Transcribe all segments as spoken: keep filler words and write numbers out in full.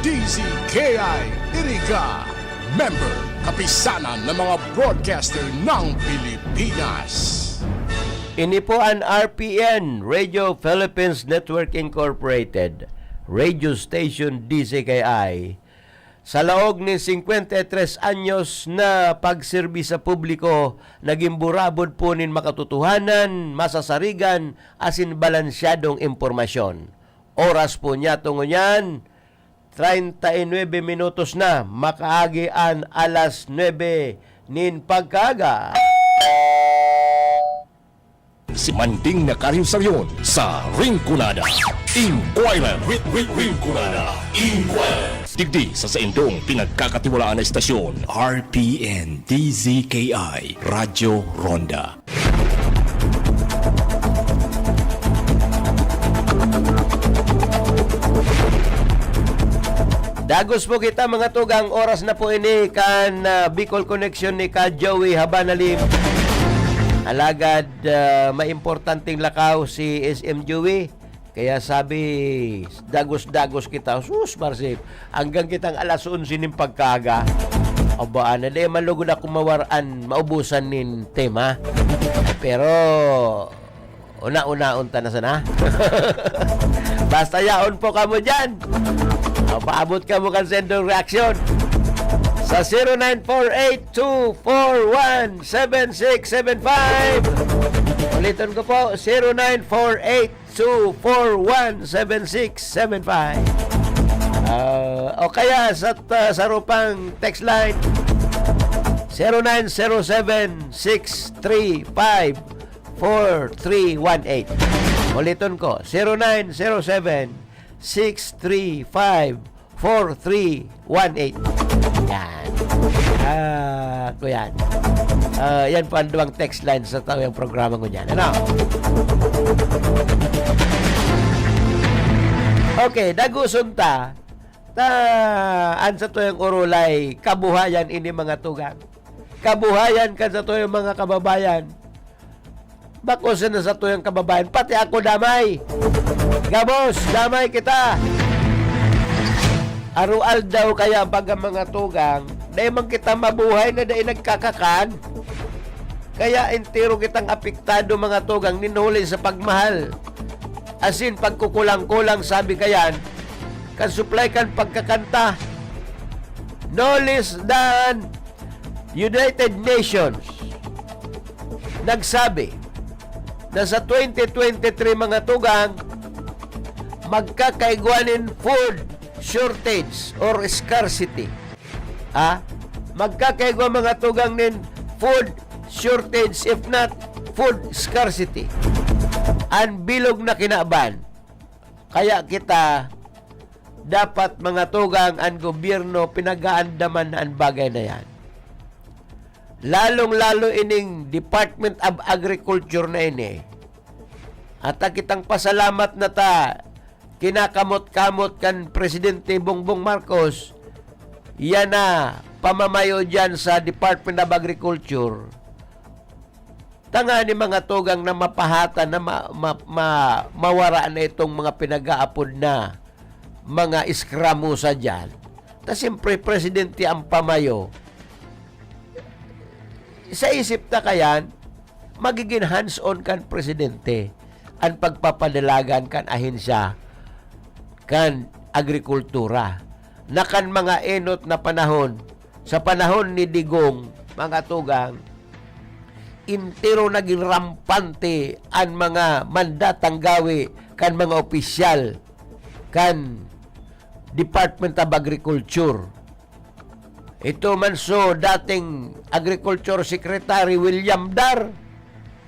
D Z K I Iriga, member, Kapisanan ng mga Broadcaster ng Pilipinas. Ini po an R P N, Radio Philippines Network Incorporated, Radio Station D Z K I. Sa laog nin singkwenta y tres anyos na pagserbi sa publiko, naging burabod po nin makatotohanan, masasarigan, asin balansyadong impormasyon. Oras po niya tungo niyan, treinta y nueve minutos na, makaagi an alas nuebe nin pagkaaga. Simanding na karyusaryon sa Rinconada. Inquirer. Ri-, ri-, Rinconada. Inquirer. Digdi sa saindong pinagkakatiwalaan na estasyon. R P N D Z K I Radyo Ronda. Dagos po kita, mga tugang. Oras na po ini kan, ah, Bicol Connection ni ka Joey Habanalim. Alagad, ah, may importanteng lakaw si S M Joey. Kaya sabi, dagos-dagos kita. Sus, Marsip, hanggang kitang alas onse nin pagkaaga. Aba, na di man lugod ako mawaran, maubusan nin tema. Pero, una-unaon ta na sana. Basta yaon po kamo dyan. O, paabot kamo kan saindong reaksyon. Sa zero nine four eight two four one seven six seven five. Uliton ko po, zero nine four eight two four one seven six seven five. Ah, o kaya sa, ah, sarupang text line, zero nine zero seven six three five four three one eight. Uliton ko, zero nine zero seven six three five four three one eight. Yan. Ah, ko yan. Ah, yan po ang duwang text line sa tawang programa ko dyan. Ano? Okay, daguson ta. Ta, an satuyang orolay, kabuhayan ini, mga tugang. Kabuhayan kan satuyang mga kababayan. Bako sana satuyang kababayan, pati ako damay. Gabos, damay kita. Aroaldaw kaya, baga, mga tugang, dai man kita mabuhay na dai nagkakakan. Kaya entero kitang apektado, mga tugang, nin huli sa pagmahal. Asin pagkukulang-kulang, sabi kayan, kan supply kan pagkakanta. No less than United Nations nagsabi na sa twenty twenty-three, mga tugang, magkakaigwa nin food shortage or scarcity. Ha? Magkakaigwa, mga tugang, nin food shortage, if not food scarcity. An bilog na kinaban. Kaya kita, dapat, mga tugang, an gobyerno, pinag-aandaman na an bagay na yan. Lalong-lalo ining Department of Agriculture na ini. At kitang pasalamat na ta, kinakamot-kamot kan Presidente Bongbong Marcos, yan na pamamayo dyan sa Department of Agriculture. Tangani, mga tugang, na mapahatan, na ma-, ma-, ma-, mawara na itong mga pinag-aapod na mga eskramusa dyan. Ta siyempre, presidente ang pamayo. Sa isip ta kayan, magiging hands-on kan presidente an pagpapadalagan kan ahensya kan agrikultura, na kan mga enot na panahon, sa panahon ni Digong, mga tugang, entero naging rampante an mga mandatang gawi kan mga opisyal kan Department of Agriculture. Ito man so dating Agriculture Secretary William Dar,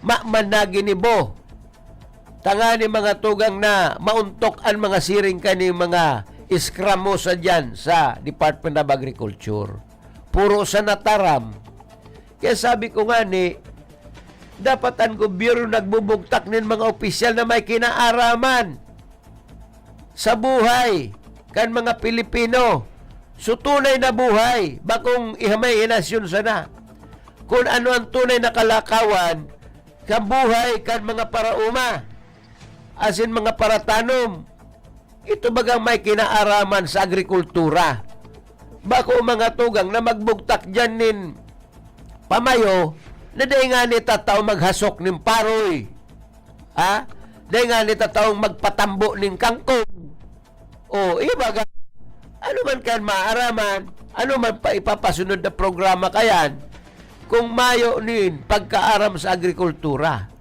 ma man na ginibo. Tangani, mga tugang, na maontok an mga siring kaning mga eskramusa diyan sa Department of Agriculture. Puro sa nataram. Kaya sabi ko ngani, dapat an gobyerno nagbubugtak nin mga opisyal na may kinaaraman sa buhay kan mga Pilipino. So, tunay na buhay, bakong imahinasyon sana. Kun ano an tunay na kalakawan kan buhay kan mga paraoma, asin mga paratanom, Ito bagang may kinaaraman sa agrikultura. Bako, mga tugang, na magbugtak diyan nin pamayo na dai ngani tataw maghasok nin paroy. Ha? Dai ngani tataw magpatambo nin kangkong. O, ibaga, ano man kan maaraman, ano man pa ipapasunod na programa kayan, kung mayo nin pagkaaram sa agrikultura.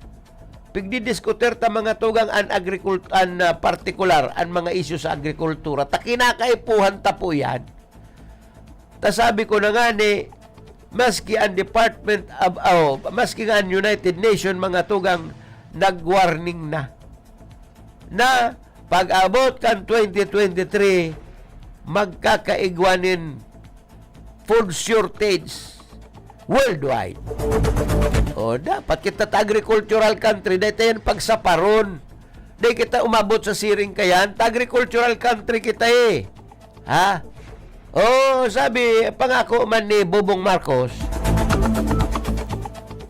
Pigdidiskutir ta, mga tugang, an agrikul-, an, ah, partikular, an mga isyu sa agrikultura. Ta kinakaipuhan ta po yan. Ta sabi ko na ngani, maski an Department of, oh, maski nga an United Nation, mga tugang, nag-warning na, na pag-abot kan twenty twenty-three, magkakaigwa nin food shortage worldwide. O, dapat kita ta agricultural country, dai ta yan pagsaparon. Dai kita umabot sa siring kayan, ta agricultural country kita eh. Ha? O, sabi, pangako man ni Bobong Marcos,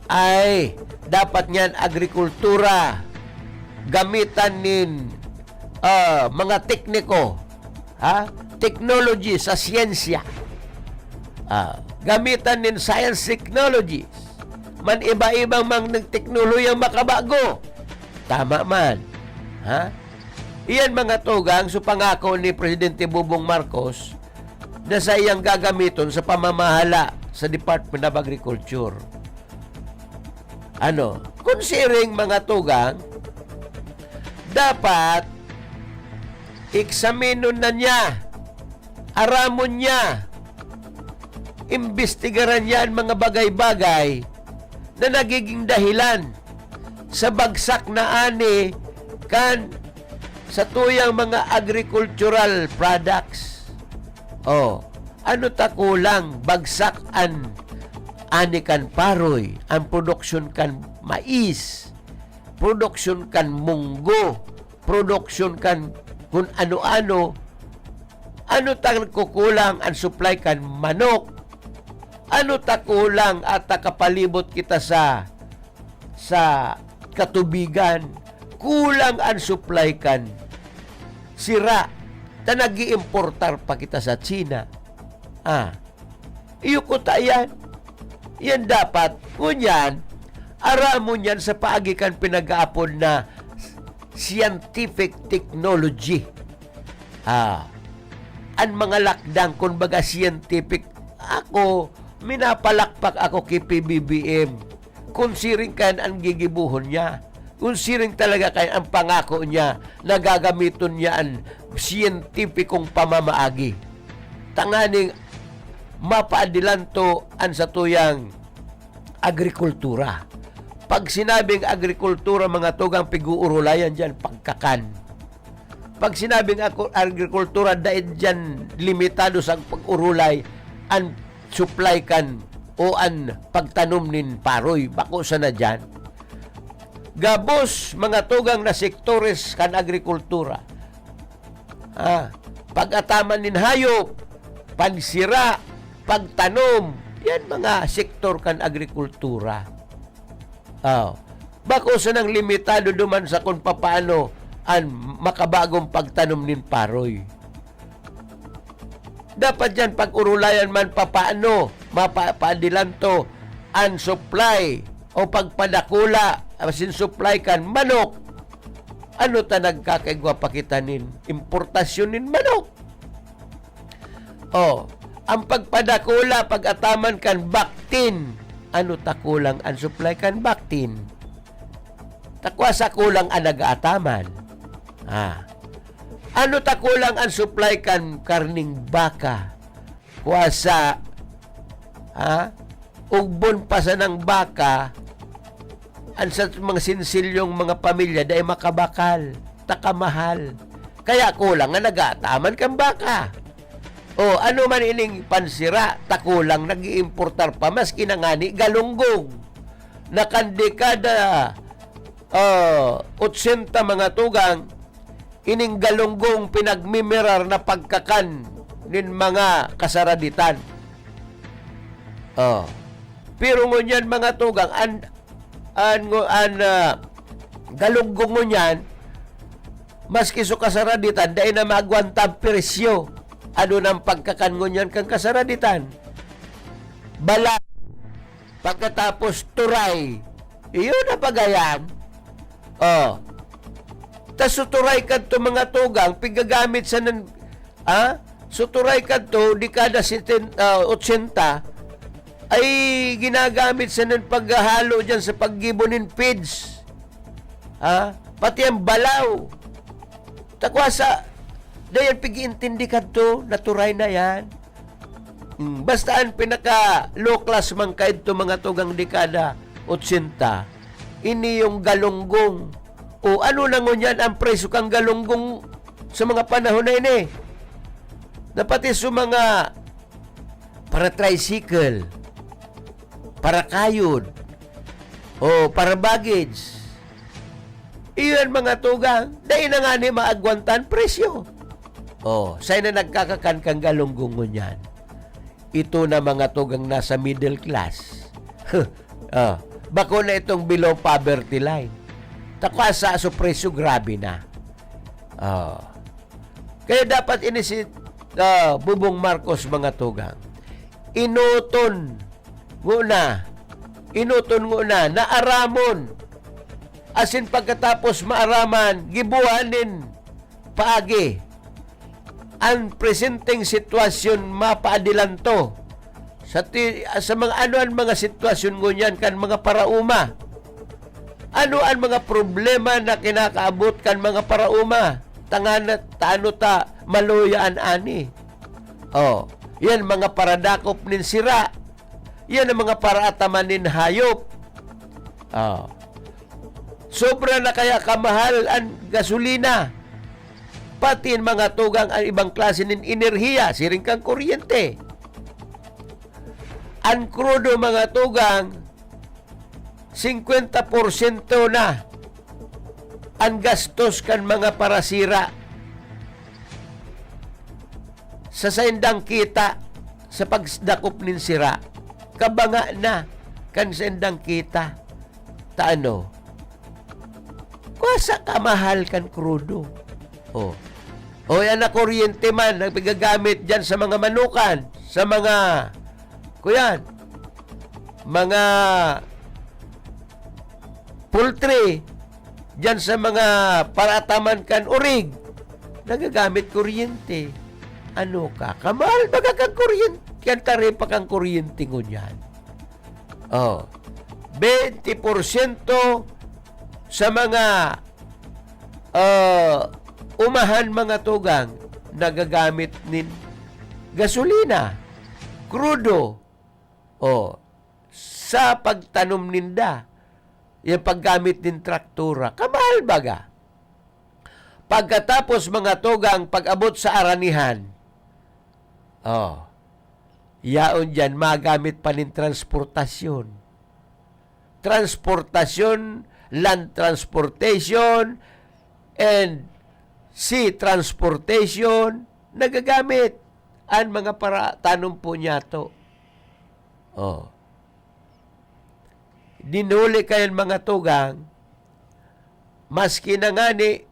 ay, dapat niyan agrikultura, gamitan nin, ah, mga tekniko, ha? Technology sa siyensya. Ah, gamitan nin science technologies. Man iba-ibang mga teknolohiyang makabago. Tama man. Ha? Iyan, mga tugang, so pangako ni Presidente Bobong Marcos na saiyang gagamiton sa pamamahala sa Department of Agriculture. Ano? Considering, mga tugang, dapat eksaminon na niya, aramon niya, imbestigaran niya an mga bagay-bagay na nagiging dahilan sa bagsak na ani kan satuyang mga agricultural products. O, ano ta kulang, bagsak an ani kan paroy, an produksyon kan mais, produksyon kan munggo, produksyon kan kun ano-ano. Ano ta kukulang, an supply kan manok? Ano ta kulang at nakapalibot kita sa, sa katubigan? Kulang an supply kan sira, ta nag-iimportar pa kita sa China. Ah, iyo ko ta yan. Yan dapat, ngunyan, aramon yan sa paagi kan pinag-aapod na scientific technology. Ah, an mga lakdang, kun baga, scientific, ako, minapalakpak ako ki P B B M. Kun siring kan an gigibohon niya, kun siring talaga kan an pangako niya na gagamiton niya an siyentipikong pamamaagi tanganing mapaadilanto an satuyang agrikultura. Pag sinabing agrikultura, mga tugang, pig-uurulayan diyan, pagkakan. Pag sinabing ako, agrikultura, dai diyan limitado sa pag-urulay an supply kan o an pagtanom nin paroy. Bako sana diyan. Gabos, mga tugang, na sektores kan agrikultura. Ah, pag-ataman nin hayop, pansira, pagtanom, yan mga sektor kan agrikultura. Oh. Bako sanang limitado duman sa kun papaano an makabagong pagtanom nin paroy. Dapat yan pag-urulayan man papaano mapapaadilanto an supply o pagpadakula asin supply kan manok. Ano ta nagkakaigwa pa kita nin importasyon nin manok? Oh, ang pagpadakula pag-ataman kan baktin. Ano ta kulang an supply kan baktin? Ta kwa sa kulang an nag-aataman. Ah. Ano ta kulang an supply kan karning baka? Kwa sa, ha? Ugbon pa sanang baka, an sa mga sinsilyong mga pamilya, dai makabakal, ta kamahal. Kaya kulang nga nag-aataman kan baka. O, ano man ining pansira, ta kulang nag-iimportar pa, maski na ngani galunggong. Na kan dekada, ah, otsenta, mga tugang, ining galunggong pinagmimirar na pagkakan nin mga kasaraditan. Oh. Pero ngunyan, mga tugang, an, an, ngu-, an, ah, galunggong ngunyan, Maski so kasaraditan, dai na maagwanta ang presyo. Ano nang pagkakan ngunyan kan kasaraditan? Bala, pagkatapos turay. Iyo na pagayan. Oh. Tas so turay kadto, mga tugang, pigagamit sa nan-, ah? So turay kadto, dekada seten-, ah, otsenta, ay ginagamit sa nan paghahalo dyan sa paggibo nin feeds. Ha? Pati ang balaw. Takwa sa, dayan pig-iintindi kadto, naturay na yan. Hmm, basta ang pinaka low class man kaidto, mga tugang, dekada otsenta, ini yung galunggong. O ano na ngunyan ang presyo kan galunggong sa mga panahon na ini? Na pati sa mga para tricycle, para kayod, o para baggage. Iyan, mga tugang, dai na ngani maagwantan presyo. Oh, sain na nagkakakan kan galunggong ngunyan? Ito na, mga tugang, nasa middle class. Ah, bako na itong below poverty line. Takwa sa so presyo, grabe na. Ah. Kaya dapat ini si, ah, Bubong Marcos, mga tugang. Inoton nguna, inoton nguna, naaramon. Asin pagkatapos maaraman, gibuhan nin paagi. An presenteng sitwasyon mapaadilanto. Sa ti-, sa mga, ano an mga sitwasyon ngunyan kan mga paraoma? Ano an mga problema na kinakaabot kan mga paraoma? Tangan na, ta-, ano ta, maluya an ani? Oh, yan mga paradakop nin sira. Yan ang mga paraataman nin hayop. Oh. Sobra na kaya kamahal an gasolina. Pati an mga tugang, an ibang klase nin enerhiya, siring kan kuryente. An krudo, mga tugang, singkwenta porsyento na an gastos kan mga parasira sa saindang kita sa pagdakop nin sira. Kabanga na kan saindang kita. Ta ano? Kua sa kamahal kan krudo. Oh. O yan na kuryente man, nagpigagamit dyan sa mga manukan, sa mga, kuyan, mga poultry, dyan sa mga parataman kan urig, nagagamit kuryente. Ano ka? Kamahal ba ka kan kuryente? Kan taripa kan kuryente ngunyan? Oh, twenty porsyento sa mga, ah, umahan, mga tugang, nagagamit nin gasolina, krudo, oh, sa pagtanom ninda, yung paggamit nin traktura. Kamahal baga. Pagkatapos, mga tugang, pag-abot sa aranihan, oh, yaon dyan, magamit pa nin transportasyon. Transportasyon, land transportation, and sea transportation, nagagamit an mga paratanom po niyato. Oh. Dinuli kayan, mga tugang, maski na ngani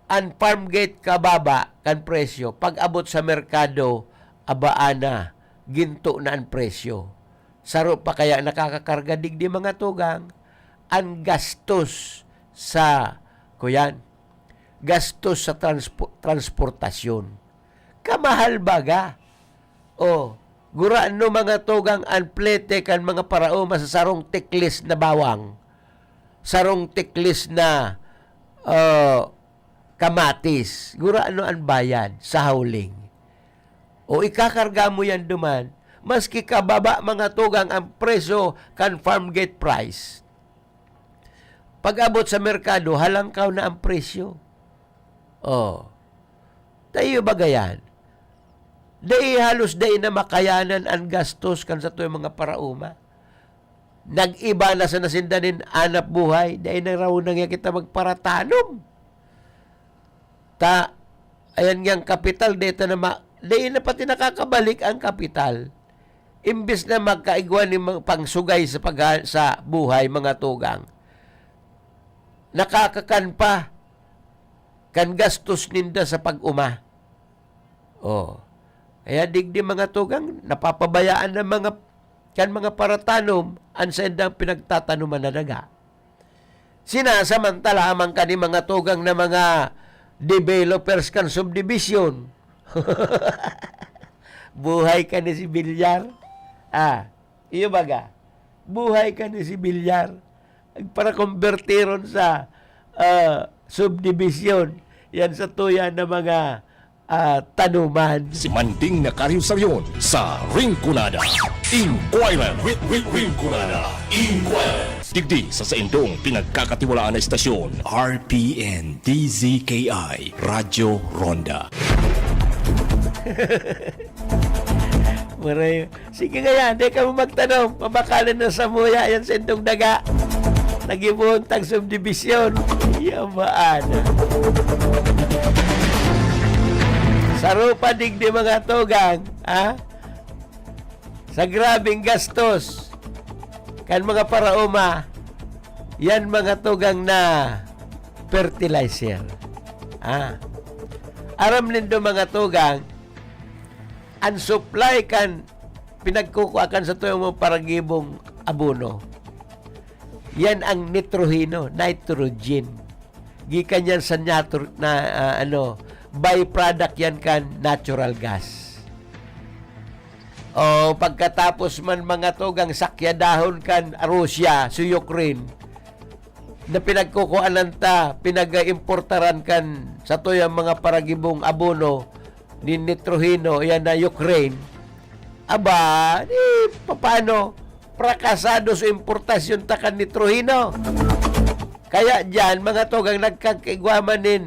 an farm gate kababa kan presyo, pag-abot sa merkado, abaan na, ginto na an presyo. Saro pa kaya nakakakarga digdi, mga tugang, an gastos sa, kuyan, gastos sa transpo-, transportasyon. Kamahal baga. Oh, gurano, mga tugang, an plete kan mga paraoma sa sarong tiklis na bawang, sarong tiklis na, ah, kamatis. Gurano an bayad sa hauling? O ikakarga mo yan duman, maski kababa, mga tugang, ang presyo kan farm gate price. Pag-abot sa merkado, halangkaw na ang presyo. Oh. Tayo ba gayan? Dai, halos dai na makayanan an gastos kan satong mga paraoma. Nag-iba na sana sinda nin hanap buhay, dai na raw na nga kita magparatanom. Ta, ayan nga ang kapital, dai ta na ma-, dai na pati nakakabalik ang kapital. Imbis na magkaigwa ni mga pangsugay sa pagha-, sa buhay, mga tugang, nakakakan pa. kan gastos ninda sa pag-uma. Oh. Kaya digdi, mga tugang, napapabayaan ng mga, kan mga paratanom an saindang pinagtatanuman na daga. Sinasamantala man kan mga tugang na mga developers kan subdivision. Buhay ka ni si Bilyar. Ah, iyo baga. Buhay ka ni si Bilyar. Nagparakombertiron sa, ah, subdivision. Yan sa tuya na mga, ah, tanuman. Si Manding na Karyusaryon sa Rinconada. Inquirer. Ri-, ri-, Rinconada. Inquirer. Digdi sa saindong pinagkakatiwalaan na istasyon. R P N D Z K I, Radyo Ronda. Maray, sige nga yan, di ka mo magtanom. Mabakalan na sa muya yan sa indong daga. Nagibuntag subdivision. Yamaan. Saro pa digdi, mga tugang, ha? Sa grabing gastos kan mga paraoma, yan mga tugang na fertilizer. Ah. Aram nindo, mga tugang, ang supply kan pinagkukua kan satuyang mga paragibong abono, yan ang nitroheno, nitrogen. Gikan yan sa natu-, na, ah, ano, byproduct yan kan natural gas. O pagkatapos man, mga tugang, sakyadahon kan Russia si Ukraine, na pinagkukuanan ta, pinag-importaran kan satuyang mga paragibong abono nin nitroheno, yan na Ukraine. Aba, di, papaano? Prakasado sa importasyon ta kan nitroheno. Kaya diyan, mga tugang, nagkakaigwa man nin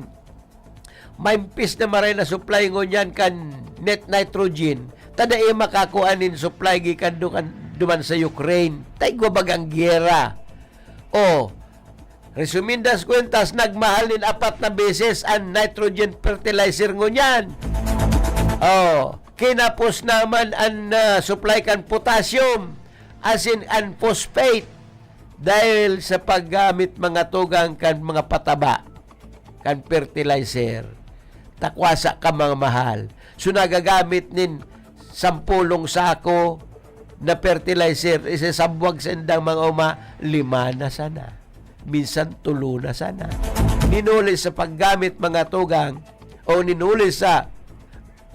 maimpis na maray na supply ngunyan kan net nitrogen, ta dai makakua nin supply gikan du-, kan, duman sa Ukraine. Ta igwa bagang giyera. O, resumindas kuwentas, nagmahal nin apat na beses an nitrogen fertilizer ngunyan. O, kinapos naman an, ah, supply kan potassium, asin an phosphate, dahil sa paggamit, mga tugang, kan mga pataba, kan fertilizer. Takwasa ka, mga mahal. So, nagagamit nin sampulong sako na fertilizer, isasabwag sa indang mga uma, lima na sana. Minsan, tulo na sana. Ninuli sa paggamit, mga tugang, o ninuli sa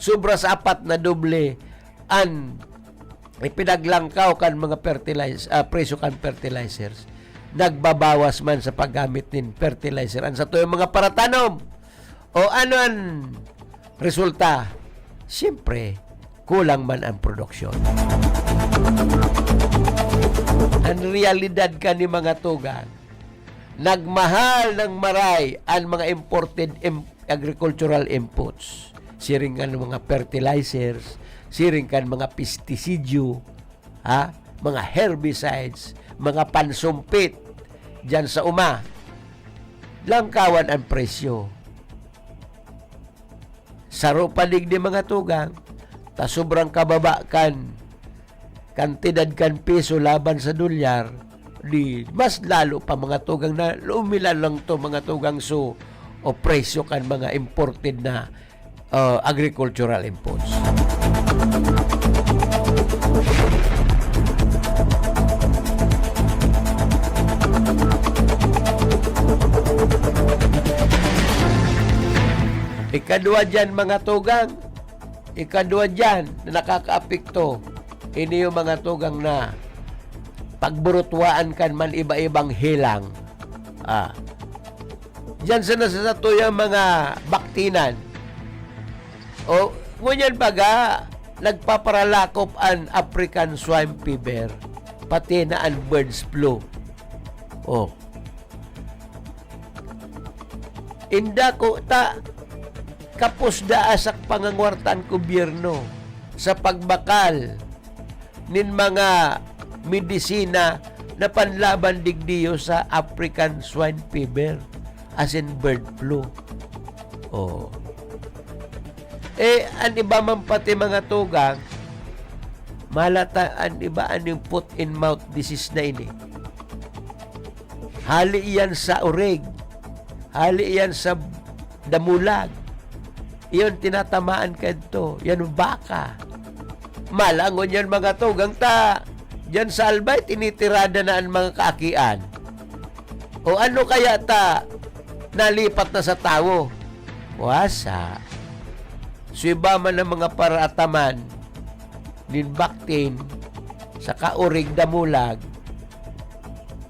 sobra sa apat na doble an ipinaglangkaw kan mga fertiliz-, ah, presyo kan fertilizers, nagbabawas man sa paggamit nin fertilizer an satuyang mga paratanom. O ano an resulta? Siyempre, kulang man ang produksyon. Ang realidad kan mga tugang, nagmahal ng maray an mga imported im-, agricultural inputs. Siring kan mga fertilizers, siring kan mga pestisidyo, ha? Mga herbicides, mga pansumpit diyan sa uma. Langkawan ang presyo. Saro pa digdi, mga tugang, ta sobrang kababa kan kantidad kan piso laban sa dolyar, di mas lalo pa, mga tugang, na lumilan lang to, mga tugang, so, o presyo kan mga imported na, ah, agricultural inputs. Ikadwa diyan, mga tugang, ikadwa diyan na nakakaapekto, ini yung mga tugang na pagburutuwaan kan man iba-ibang helang. Ah. Diyan sa nasasatuyang mga baktinan. O, ngunyan baga, nagpaparalakop an African swine fever, pati na an birds flu. O. Indako ta, kapos daa sa pangangwartan gobyerno sa pagbakal nin mga medisina na panlaban digdiyo sa African swine fever, asin bird flu. Oh. Eh, an iba man pati mga tugang, malata an iba an yung foot and mouth disease na ini. Hali iyan sa urig, hali iyan sa damulag. Iyon tinatamaan kadto, yan baka. Malangon yan, mga tugang, ta diyan sa Albay, tinitirada na an mga kaakian. O ano kaya ta nalipat na sa tawo? Wasa. Sa iba man ang mga paraataman nin baktin, saka urig damulag,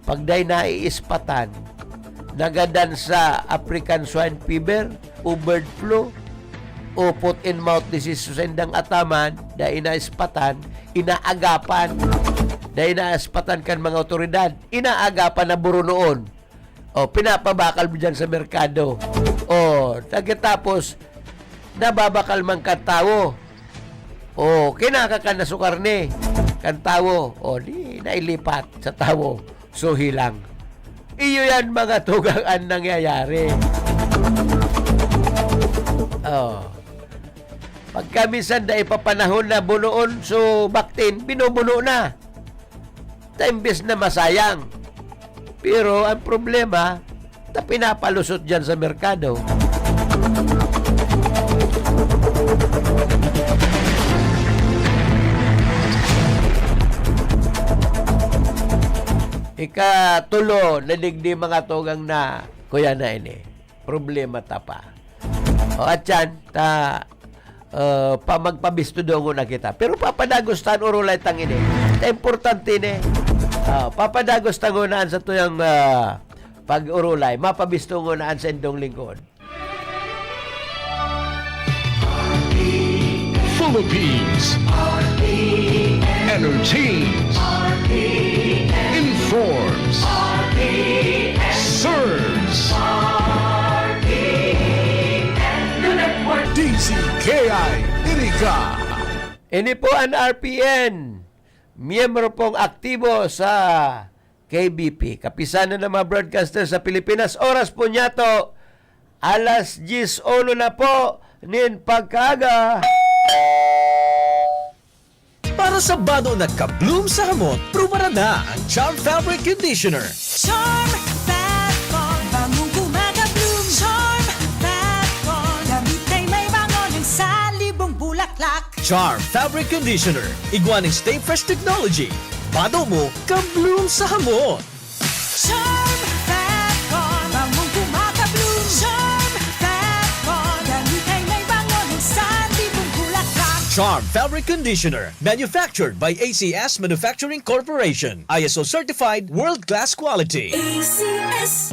pag dai naiispatan, nagadan sa African swine fever o bird flu o foot and mouth disease sa saindang ataman, dai naispatan, inaagapan. Dai naispatan kan mga otoridad, inaagapan na burunoon. O, pinapabakal mo diyan sa merkado. O, pagkatapos, nababakal man kan tawo. O, kinakakan na su karne kan tawo. O, di nailipat sa tawo. Suhi lang. Iyo yan, mga tugang, ang nangyayari. O. Pagka minsan dai pa panahon na bunoon su baktin, binubuno na. Ta imbes na masayang. Pero ang problema, ta pinapalusot diyan sa merkado. Ikatulo na digdi, mga tugang, na kuya na ini. Problema ta pa. O, atyan, ta, ah, pa magpabisto dongon na kita. Pero papadagos ta an orolay tang ini. Ta importante ini. Ah, papadagos ta ngona an satuyang, ah, pag-orolay. Mapabisto ngona an saindong lingkod. Philippines entertains, informs, serves. D Z K I Iriga. Ini po an R P N, miyembro pong aktibo sa K B P, Kapisanan ng mga Broadcaster sa Pilipinas. Oras po niyato, alas dyes uno na po nin pagkaaga. Para sa bado na ka-bloom sa hamot, prubaran na ang Charm Fabric Conditioner. Charm Fat Bond, bangong kumaga-bloom. Charm Fat Bond, damit ay may bango ng salibong bulaklak. Charm Fabric Conditioner, igwa ning Stay Fresh Technology. Bado mo, ka-bloom sa hamot. Charm Fat Bond, bangong kumaga-bloom. Charm Fat Bond, damit ay may bango ng salibong bulaklak. Charm Fabric Conditioner, manufactured by A C S Manufacturing Corporation. I S O certified, world-class quality. A C S.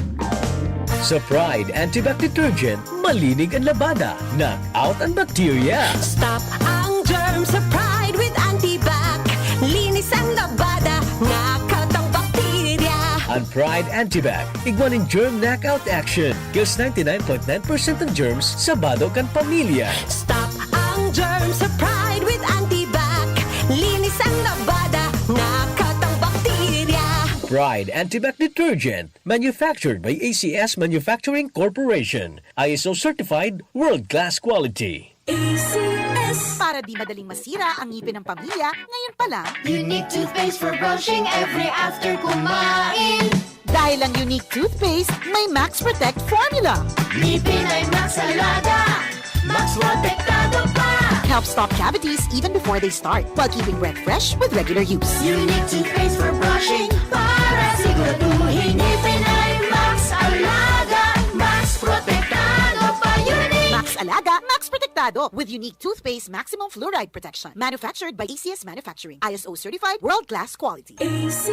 Sa Pride Antibac Detergent, malinig an labada, knock out an bakterya. Stop ang germ sa Pride with Antibac. Linis ang labada, knock out ang bakterya. An Pride Antibac, igwa nin germ knockout action. Kills ninety-nine point nine percent ng germs sa bado kan pamilya. Stop ang germ sa Pride with Antibac. Linis ang labada, knock out ang bakterya. Pride Antibac Detergent, manufactured by A C S Manufacturing Corporation. I S O certified, world-class quality. A C S. Para di madaling masira ang ngipin ng pamilya, ngayon pa lang. Unique toothpaste for brushing every after kumain. Dahil ang Unique Toothpaste, may Max Protect Formula. Ngipin ay Max Alaga, Max Protektado pa. Help stop cavities even before they start, while keeping breath fresh with regular use. Unique toothpaste for brushing para siguraduhin ngipin ay Max Alaga, Max Protektado pa. Unique! Max Alaga, Max Protektado, with Unique Toothpaste Maximum Fluoride Protection. Manufactured by A C S Manufacturing. I S O certified, world-class quality. A C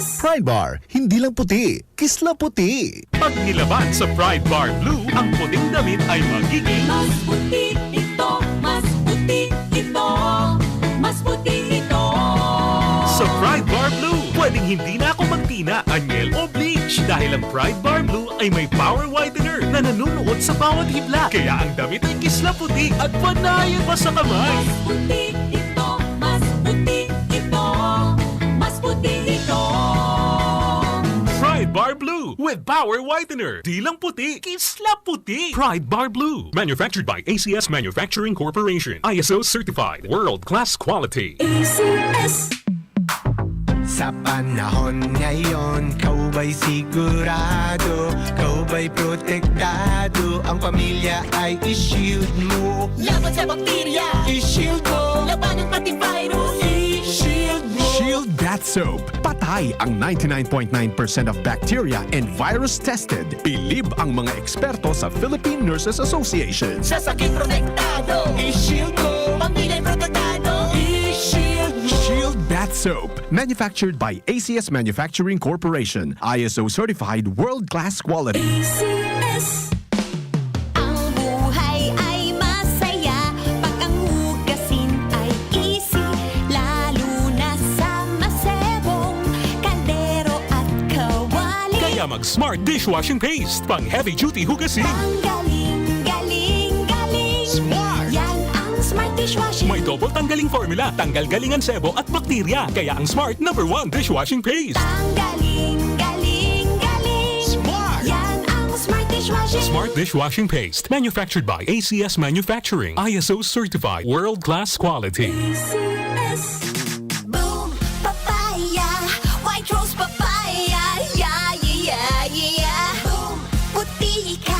S. Pride Bar, hindi lang puti, kisla puti. Pag nilaban sa Pride Bar Blue, ang puting damit ay magiging mas puti ito, mas puti ito, mas puti ito. Sa Pride Bar Blue, pwedeng hindi na ako magtina, anyel o bleach dahil ang Pride Bar Blue ay may power whitener na nanunuot sa bawat hibla. Kaya ang damit ay kisla puti at panayan pa sa kamay. Mas puti ito, mas puti ito, mas puti ito. Pride Bar Blue with Power Whitener. Di lang puti, kisla puti. Pride Bar Blue. Manufactured by A C S Manufacturing Corporation. I S O certified. World class quality. A C S. Sa panahon ngayon, ikaw ba'y sigurado? Ikaw ba'y protektado? Ang pamilya ay i-shield mo. Laban sa bakterya, i-shield mo. Labanan pati virus, i-shield mo. Shield Bath Soap. Patay ang ninety-nine point nine percent of bacteria and virus tested. Bilib ang mga eksperto sa Philippine Nurses Association. Sa sakit protektado, i-shield mo. Pamilya protektado, i-shield mo. Shield Bath Soap. Manufactured by A C S Manufacturing Corporation. I S O certified world-class quality. A C S. Ang buhay ay masaya pag ang hugasin ay easy, lalo na sa masebong kaldero at kawali. Kaya mag-Smart Dishwashing Paste, pang heavy duty hugasin. Ang galing, galing, galing. Smart! Yan ang Smart Dishwashing. May double tanggaling formula, tanggal galing ang sebo at bakterya. Kaya ang Smart, number one dishwashing paste. Ang galing, galing, galing. Smart! Yan ang Smart Dishwashing. Smart Dishwashing Paste. Manufactured by A C S Manufacturing. I S O certified. World-class quality. A C S. Boom! Papaya! White Rose Papaya! Yeah, yeah, yeah, yeah! Boom! Puti ka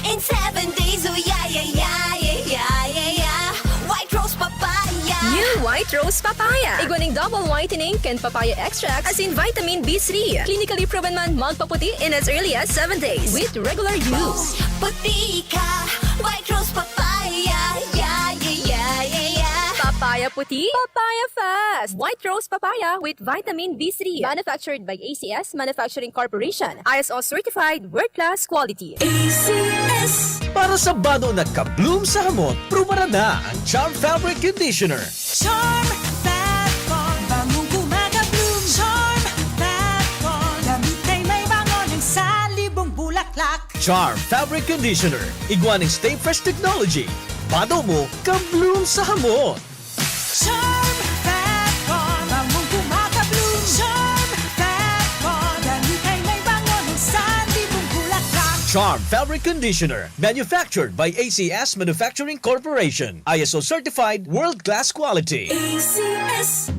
in seven days! Oh, yeah, yeah, yeah, yeah, yeah, yeah, yeah! White Rose Papaya! New White Rose Papaya. Igwa nin double whitening kan papaya extract asin vitamin B three. Clinically proven man magpaputi in as early as seven days with regular use. Puti ka, White Rose Papaya, yeah, yeah, yeah, yeah, yeah. Papaya puti, papaya fast. White Rose Papaya with vitamin B three. Manufactured by A C S Manufacturing Corporation. I S O certified, world-class quality. A C S. Para sa bado na ka-bloom sa hamot, prubaran na ang Charm Fabric Conditioner. Charm Fat Con, bangong gumagabloom. Charm Fat Con, damit ay may bango ng sanlibong bulaklak. Charm Fabric Conditioner, igwa nin Stay Fresh Technology. Bado mo, ka-bloom sa hamot. Charm Fat Con, bangong gumagabloom. Charm Fat Con, damit ay may bango ng sanlibong bulaklak. Charm Fabric Conditioner, manufactured by A C S Manufacturing Corporation. I S O certified, world-class quality. A C S.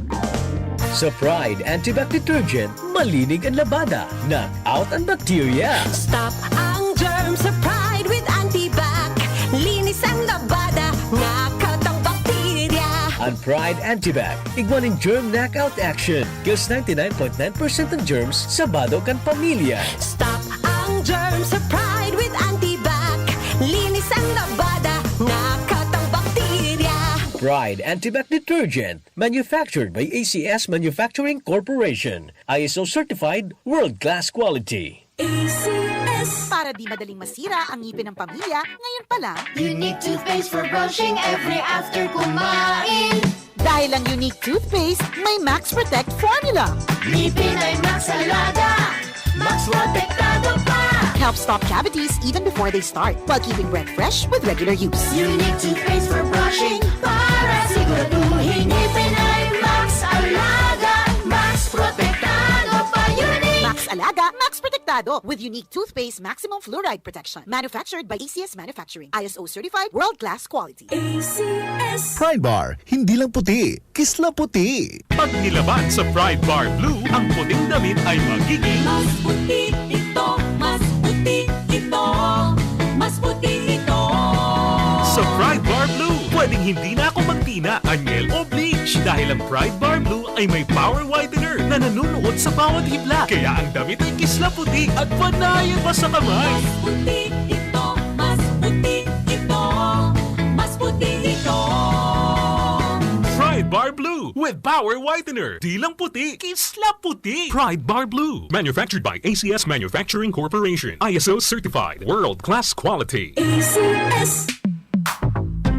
Sa Pride Antibac Detergent, malinig ang labada, knock out ang bakterya. Stop ang germ sa Pride with Antibac. Linis ang labada, knock out ang bakterya. Ang Pride Antibac, igwa nin germ knockout action. Kills ninety-nine point nine percent ng germs sa bado kan pamilya. Stop ang germ sa Pride with Antibac. Linis ang labada, knock out ang bakterya. Pride Antibac Detergent, manufactured by A C S Manufacturing Corporation. I S O certified, world-class quality. A C S. Para di madaling masira ang ngipin ng pamilya, ngayon pa lang. Unique toothpaste for brushing every after kumain. Dahil ang Unique toothpaste, may Max Protect formula. Ngipin ay Max Alaga, Max Protektado pa. Helps stop cavities even before they start, while keeping breath fresh with regular use. Unique toothpaste for brushing para siguraduhin ngipin ay Max Alaga, Max Protektado pa. Unique! Max Alaga, Max Protektado with Unique Toothpaste Maximum Fluoride Protection. Manufactured by A C S Manufacturing. I S O certified, world-class quality. A C S. Pride Bar, hindi lang puti, kisla puti. Pag nilaban sa Pride Bar Blue, ang puting damit ay magiging mas puti ito, mas puti ito, mas puti ito. Sa Pride Bar Blue, pwedeng hindi na ako magtina, anyel o bleach dahil ang Pride Bar Blue ay may power whitener na nanunuot sa bawat hibla. Kaya ang damit ay kisla puti at panayan pa sa kamay. Mas puti ito, mas puti ito, mas puti ito. Pride Bar Blue with power whitener. Di lang puti, kisla puti. Pride Bar Blue. Manufactured by A C S Manufacturing Corporation. I S O certified. World class quality. A C S.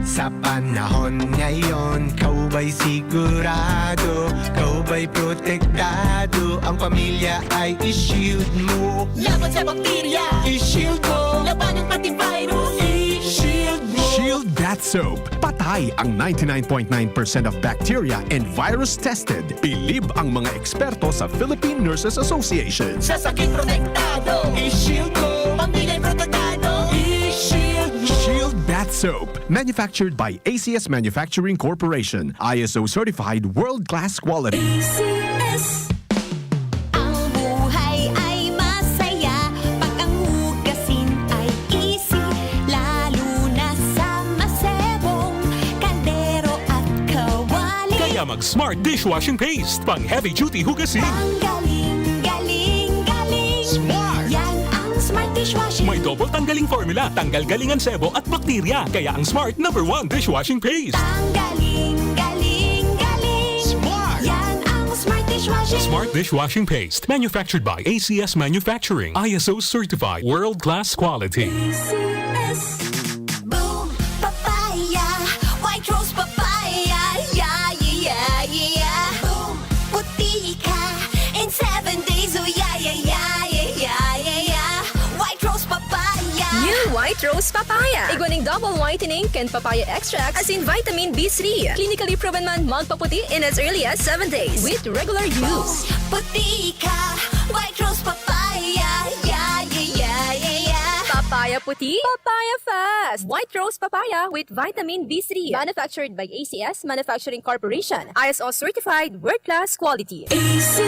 Sa panahon ngayon, ikaw ba'y sigurado? Ikaw ba'y protektado? Ang pamilya ay i-shield mo. Laban sa bakterya, i-shield mo. Labanan pati virus, i-shield mo. Shield Bath Soap. Patay ang ninety-nine point nine percent of bacteria and virus tested. Bilib ang mga eksperto sa Philippine Nurses Association. Sa sakit protektado, i-shield mo. Pamilya protektado, i-shield mo. Shield Bath Soap. Manufactured by A C S Manufacturing Corporation. I S O certified, world-class quality. A C S. Mag Smart Dishwashing Paste, pang heavy duty hugasin. Ang galing, galing, galing. Smart. Yan ang Smart Dishwashing. May double tanggaling formula, tanggal galing ang sebo at bakterya. Kaya ang Smart number one dishwashing paste. Ang galing, galing, galing. Smart. Yan ang Smart Dishwashing. Smart Dishwashing Paste, manufactured by A C S Manufacturing, I S O certified, world class quality. A C S. Boom, papaya, white rose papaya, yeah, yeah, yeah, yeah. Boom, puti ka in seven days, oh yeah, yeah, yeah, yeah, yeah, yeah, yeah. White rose papaya. New White Rose Papaya. Igwa ning double whitening kan papaya extract asin vitamin B three. Clinically proven man magpaputi in as early as seven days with regular use. Puti ka, white rose papaya, yeah, yeah, yeah, yeah, yeah. Papaya puti, papaya fast. White Rose Papaya with vitamin B three. Manufactured by A C S Manufacturing Corporation. I S O certified, world class quality. A C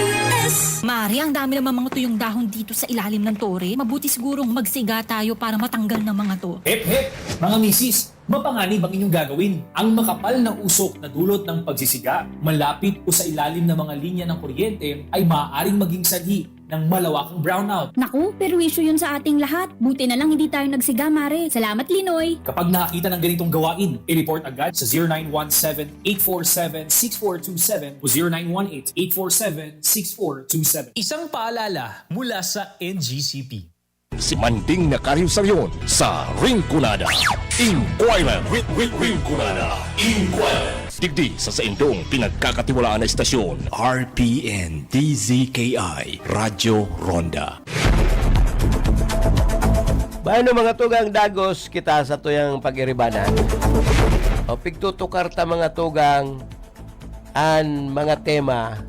S. Mare, ang dami naman mga tuyong dahon dito sa ilalim ng tore. Mabuti sigurong magsiga tayo para matanggal ng mga to. Hep, hep! Mga misis, mapanganib ang inyong gagawin. Ang makapal na usok na dulot ng pagsisiga, malapit o sa ilalim ng mga linya ng kuryente ay maaaring maging sanhi ng malawakang brownout. Naku, perwisyo yun sa ating lahat. Buti na lang hindi tayo nagsiga, Mare. Salamat, Linoy. Kapag nakakita ng ganitong gawain, i-report agad sa zero nine one seven, eight four seven, six four two seven o zero nine one eight, eight four seven, six four two seven. Isang paalala mula sa N G C P. Si Manding na Karyusaryon sa Rinconada. Inquirer. Ri-, ri-, Rinconada. Inquirer. Digdi sa saindong pinagkakatiwalaan na istasyon, R P N D Z K I, Radyo Ronda. Bayan mga tugang, dagos kita sa tuyang pag-iribanan. O pigtutukar ta mga tugang, an mga tema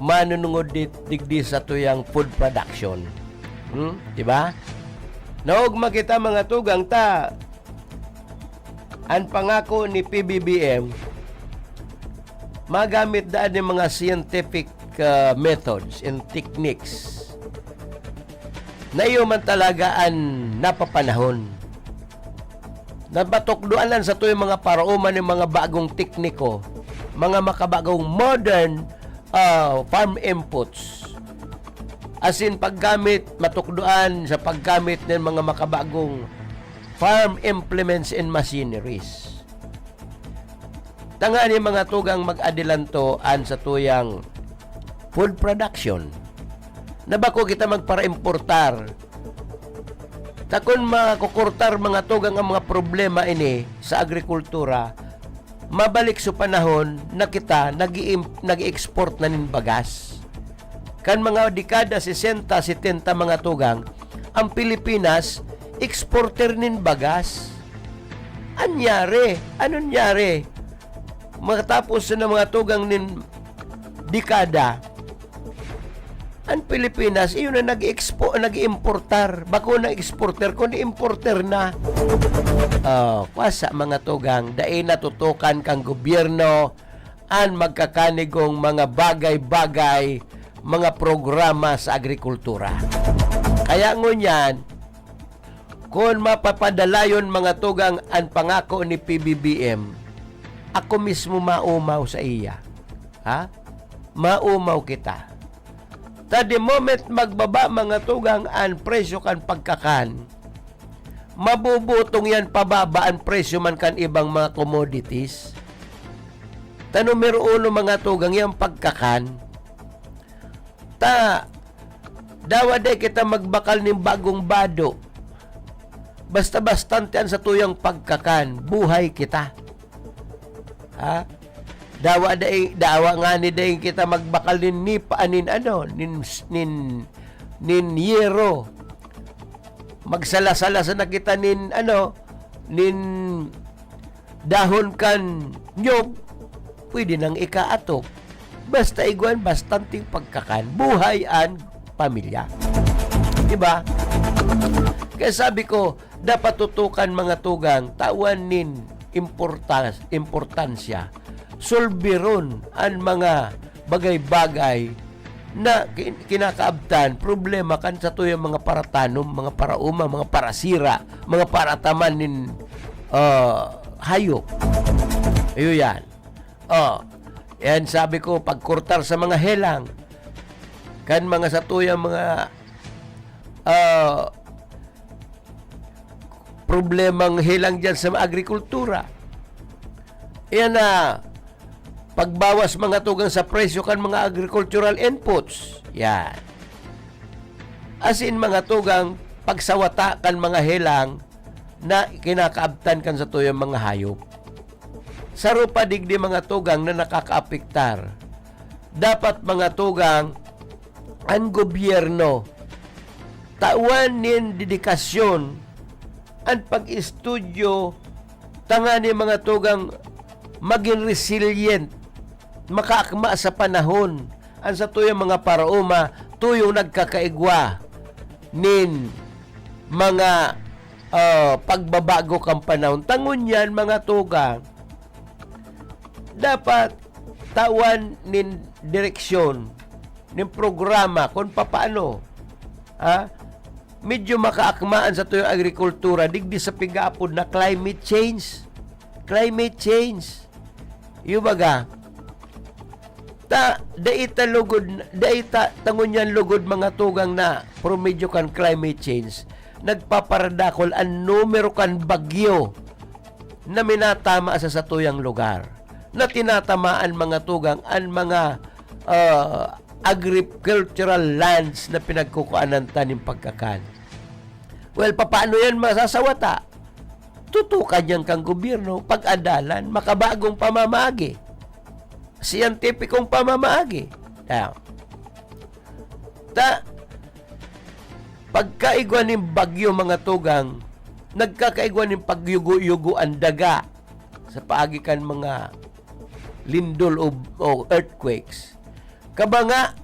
manunungod dit-, digdi sa tuyang food production. Hmm? Di ba? Naogma kita mga tugang ta an pangako ni P B B M, magamit daan nin mga scientific, ah, methods and techniques na iyo man talaga an napapanahon. Napatukdoan lang sa tuyang mga paraoma nin mga bagong tekniko, mga makabagong modern, ah, farm inputs. Asin paggamit, matukdoan sa paggamit nin mga makabagong farm implements and machineries. Tanganing mga tugang mag-adilanto an satuyang food production, na bako kita magparaimportar. Ta kun makukurtar mga tugang ang mga problema ini sa agrikultura, mabalik sa panahon na kita nag-i-im-, nag-i-export na nin bagas. Kan mga dekada sesenta, setenta mga tugang, ang Pilipinas exporter nin bagas. Anyari? Ano nangyari? Makatapos na mga tugang nin dekada, ang Pilipinas, iyon na nag-expo-, nag-importar. Bako na exporter, kundi importer na. Oh, kwasa mga tugang, dai natutukan kang gobyerno an magkakanigong mga bagay-bagay, mga programa sa agrikultura. Kaya ngunyan, kun mapapadalayon mga tugang an pangako ni P B B M, ako mismo maumaw sa iya. Ha? Maumaw kita. Ta the moment magbaba mga tugang an presyo kan pagkakan, mabubutong yan pababa an presyo man kan ibang mga commodities. Ta numero uno mga tugang yan pagkakan. Ta dawa dai kita magbakal nin bagong bado. Basta-bastante an satuyang pagkakan, buhay kita. Ha? Dawa dai, dawa ngani dai kita magbakal nin nipa, nin ano, nin, nin, nin yero. Magsala-sala sana kita nin ano, nin dahon kan nyog, pwede nang ikaatop. Basta igwan, bastanting pagkakan, buhay an pamilya. Diba? Kaya sabi ko, dapat tutukan mga tugang, tawan nin importans-, importansya, sulbiron an mga bagay-bagay na kin-, kinakaabtan, problema kan satuyang mga paratanom, mga parauma, mga parasira, mga parataman nin, ah, hayop. Iyo yan. Oh, Yan sabi ko, pagkurtar sa mga helang, kan mga satuyang mga, ah, problemang helang dyan sa agrikultura. Yan na, pagbawas mga tugang sa presyo kan mga agricultural inputs. Yan. As in, mga tugang, pagsawata kan mga helang na kinakaabtan kan satuyang mga hayop. Saro pa digdi, mga tugang, na nakakaapektar. Dapat, mga tugang, an gobyerno tawan nin dedikasyon an pag-estudyo tangani, mga tugang, magin resilient, makaakma sa panahon an satuyang mga paraoma, tuyong nagkakaigwa nin mga, ah, pagbabago kan panahon. Ta ngunyan, mga tugang, dapat tawan nin direksyon, nin programa kun papaano, ha, medyo makaakma an satuyang agrikultura digdi sa pig-aapod na climate change. Climate change. Iyo baga, ta, dai ta lugod, dai ta, ta ngunyan lugod, mga tugang, na promedyo kan climate change, nagpaparadakol an numero kan bagyo na minatama sa satuyang lugar, na tinatamaan, mga tugang, an mga, ah, agricultural lands na pinagkukuanan ta nin pagkakan. Well, papaano yan masasawata? Tutukan yan kan gobyerno, pag-adalan, makabagong pamamaagi, siyentipikong pamamaagi. Kaya, ta, pagkaigwa nin bagyo, mga tugang, nagkakaigwa nin pagyugo-yugo an daga sa paagi kan mga lindol o, o earthquakes. Kabanga,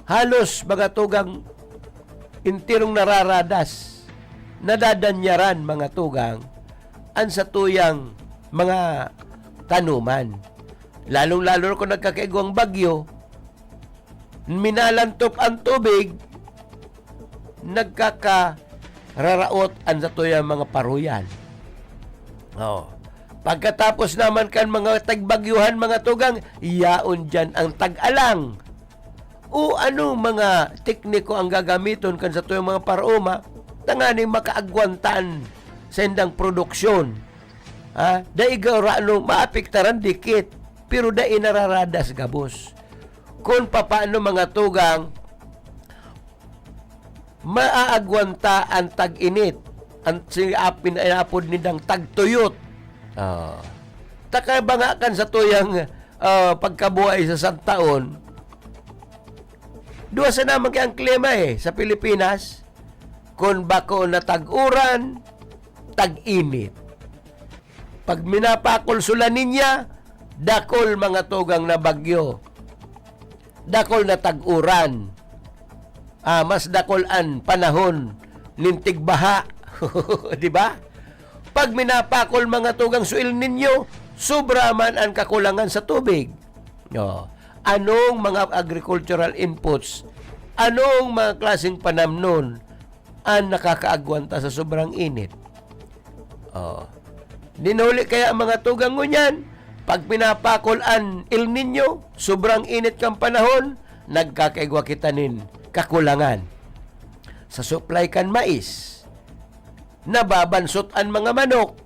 halos, mga tugang, enterong nararadas, nadadanyaran, mga tugang, an satuyang mga tanuman. Lalong-lalo na kung nagkakaigwang bagyo, minalantop an tubig, nagkakararaot an satuyang mga paruyan. Oh. Pagkatapos naman kan mga tagbagyuhan, mga tugang, yaon diyan ang tag-alang. O anong mga tekniko ang gagamiton kan satuyang mga paraoma tanganing makaagwantan sa indang produksyon? Ha? Dai gurano maapektaran dikit, pero dai nararadas gabos. Kun papaano, mga tugang, maaagwanta an tag-init, an si apin, inapod nindang tagtuyot. Ah. Ta kabanga kan satuyang, ah, pagkabuhay sa santaon, duwa sana man kaya ang klima, eh, sa Pilipinas. Kun bako na tag-uran, tag-init. Pag minapakol sa La Niña, dakol, mga tugang, na bagyo. Dakol na tag-uran. Ah, mas dakol an panahon nin tigbaha. Di ba? Pag minapakol, mga tugang, sa El Niño, sobra man an kakulangan sa tubig. Oh, anong mga agricultural inputs, anong mga klaseng panamnon an nakakaagwanta sa sobrang init? Oh. Nin huli kaya, mga tugang, ngunyan, pag pinapakol an El Niño, sobrang init kan panahon, nagkakaigwa kita nin kakulangan sa supply kan mais. Nababansot an mga manok,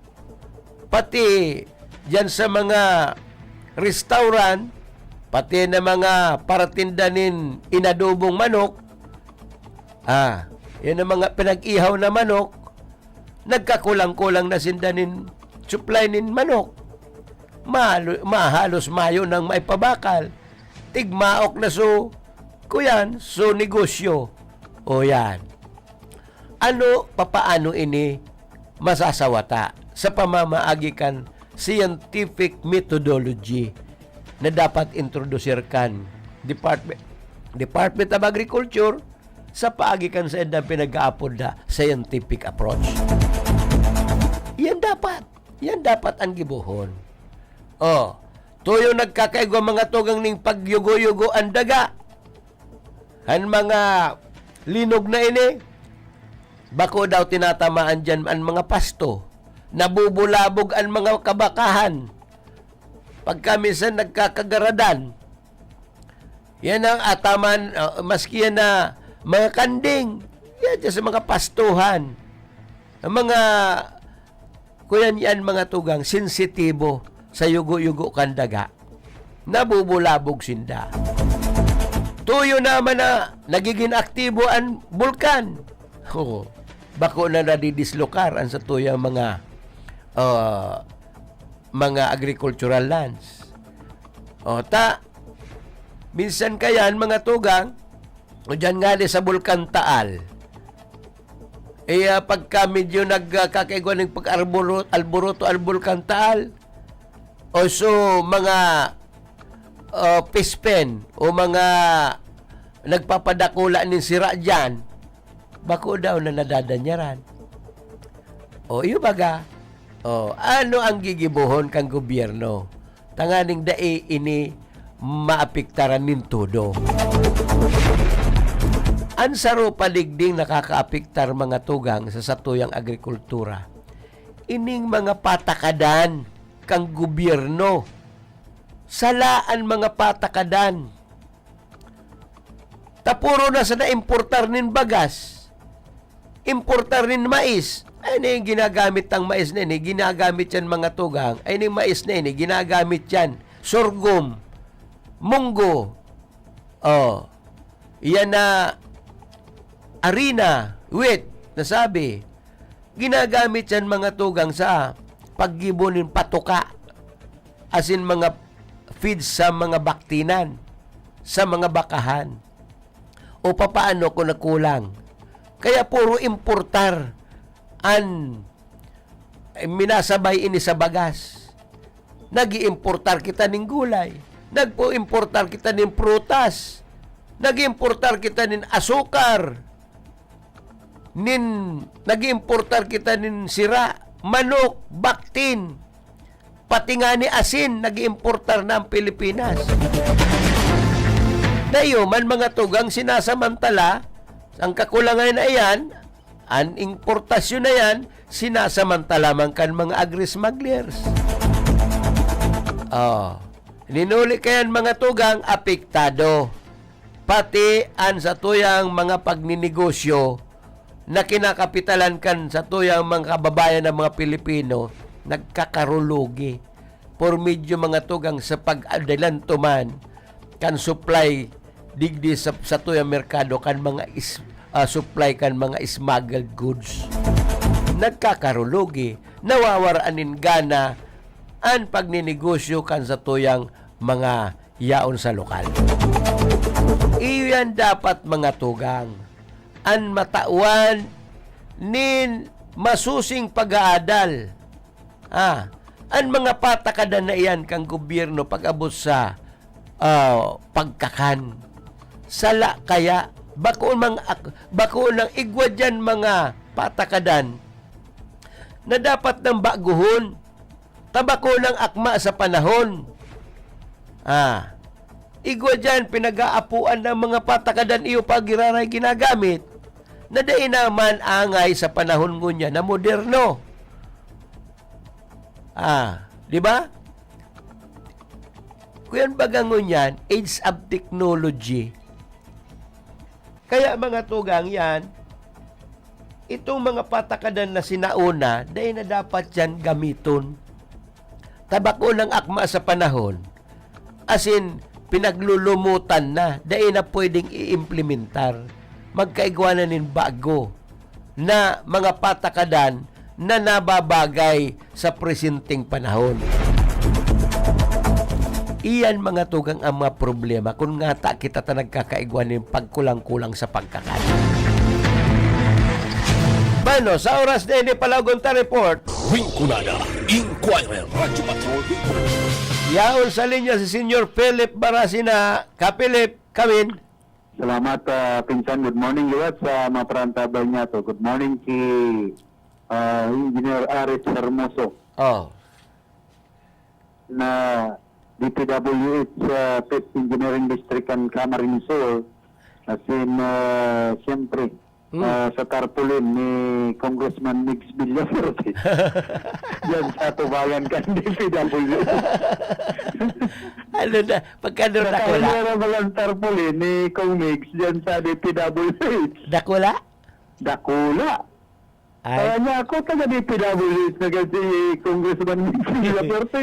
pati diyan sa mga restaurant, pati na mga paratinda nin inadobong manok, ah, yan ang mga pinag-ihaw na manok, nagkakulang-kulang na sinda nin supply nin manok. Mahalo-, mahalos mayo nang maipabakal. Tigmaok na so, kuyan, so negosyo. O yan. Ano, papaano ini masasawata sa pamamaagi kan scientific methodology na dapat introdusir kan Department, Department of Agriculture sa paagi kan saindang pinag-aapod na scientific approach? Yan dapat. Yan dapat ang gibohon. Oh, tuyong nagkakaigwa, mga tugang, ning pagyugo-yugo an daga. Kan mga linog na ini, bako daw tinatamaan diyan an mga pasto. Nabubulabog an mga kabakahan. Pagka minsan nagkakagaradan, yan ang ataman, ah, maski yan na mga kanding, yan dyan sa mga pastuhan. Ang mga, kuyan yan, mga tugang, sensitibo sa yugo-yugo kan daga. Nabubulabog sinda. Tuyo naman na nagiging aktibo ang bulkan. Oo. Bako na nadidislokar ang satuyang mga, ah, mga agricultural lands. O, ta, minsan kayan, mga tugang, o diyan nga ni sa Bulkan Taal, eh, ah, pagka medyo nagkakaigwa ng pag-arboro-, alboroto ang Bulkan Taal, o so, mga, ah, fishpen o mga nagpapadakula nin sira diyan, bako daw na nadadanyaran. O, iyo baga, o, ano ang gigibohon kan gobyerno? Tanganing dai ini maapektaran nin todo. An saro pa digding nakakaapektar, mga tugang, sa satuyang agrikultura, ining mga patakadan kan gobyerno. Sala an mga patakadan. Ta puro na sana importar nin bagas, importar nin mais. Ay, na yung ginagamit ang mais na ini, ginagamit yan, mga tugang. Ay, na yung mais na ini, ginagamit yan. Sorghum, munggo. Oh, yan na, arina, wheat, nasabi. Ginagamit yan, mga tugang, sa paggibo nin patuka, asin mga feeds sa mga baktinan, sa mga bakahan. O papaano kung nagkulang? Kaya puro importar an, eh, minasabay ini sa bagas. Nag-iimportar kita nin gulay. Nagpo-importar kita nin prutas. Nag-iimportar kita nin asukar. Nin, nag-iimportar kita nin sira, manok, baktin. Pati nga ni asin, nag-iimportar na ang Pilipinas. Dayo man, mga tugang, sinasamantala, ang kakulangan na iyan, an importasyon na yan, sinasamantala man kan mga agri-smugglers. Oh, linuli kayan, mga tugang, apektado. Pati an satuyang mga pagninegosyo na kinakapitalan kan satuyang mga kababayan na mga Pilipino, nagkakarulogi. Por medyo, mga tugang, sa pag-adelanto man kan supply digdi sa satuyang merkado kan mga is-, ah, supply kan mga smuggled goods. Nagkakarulogi, nawawaraan nin gana an pagninegosyo kan satuyang mga yaon sa lokal. Iyo yan dapat, mga tugang, an matawan nin masusing pag-aadal. Ah, an mga patakadan na iyan kan gobyerno pag-abot sa, ah, pagkakan. Sala kaya, bako mang ak-, bako nang igwa diyan mga patakadan na dapat nang baguhon. Ta bako nang akma sa panahon. Ah, igwa diyan, pinag-aapoan ng mga patakadan iyo pa giraray ginagamit, na dai naman angay sa panahon ngunyan na moderno. Ah, di ba? Kuyan baga ngunyan, age of technology. Kaya, mga tugang, yan, itong mga patakadan na sinauna, dai na dapat yan gamiton. Ta bako nang akma sa panahon, asin pinaglulumutan na, dai na pwedeng i-implementar. Magkaigwa na nin bago na mga patakadan na nababagay sa presenteng panahon. Iyan, mga tugang, ang mga problema kun ngata kita ta nagkakaigwa nin pagkulang-kulang sa pagkakan. Bueno, sa oras na ini, Palagon ta Report. Rinconada, Inquirer, Radyo Patrol, Rinconada. Yaon sa linya si Senyor Philip Barasina. Ka Philip, kamin. Salamat, ah, Pinsan. Good morning liwat sa mga parantabay niya to. Good morning ki, ah, Engineer Aris Hermoso. Oh. Na D P W H, ah, Fifth Engineering District kan Camarines Sur. Asin, ah, siyempre, Hmm. Ah, sa tarpaulin ni Congressman Migs Villafuerte. Diyan sa tubayan kan D P W. Ano na? Pagkano na Nakahilera ba ang tarpaulin ni Kong Migs diyan sa D P W H? Dakula? Dakula. Ay. Kaya niya ako, taga D P W H na kasi Congressman Migs Villafuerte.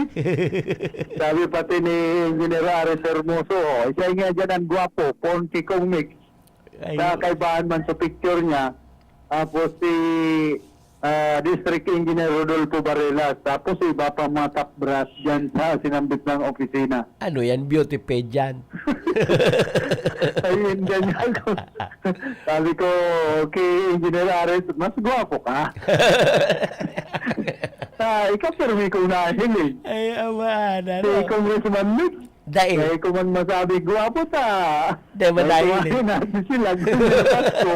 Sabi pati ni Engineer Ares Hermoso, "Oh, siya nga dyan ang gwapo, pon kay Kong Migs." Ay. Sa kaibahan man sa picture niya, tapos si, ah, District Engineer Rodolfo Barelas, tapos si iba pa mga top brass dyan sa sinambit ng opisina. Ano yan? Beauty pageant? Ayun, ganyan ako. Sabi ko, kay Engineer Ares, "Mas gwapo ka." Ah, ikaw, pirmi kong nahiling. Ay, ama, ano? Si Congressman Migs. Dai. Dai ko man masabi, gwapo ta. Dai man Dai dai ko ni. Natin sila, gwapo.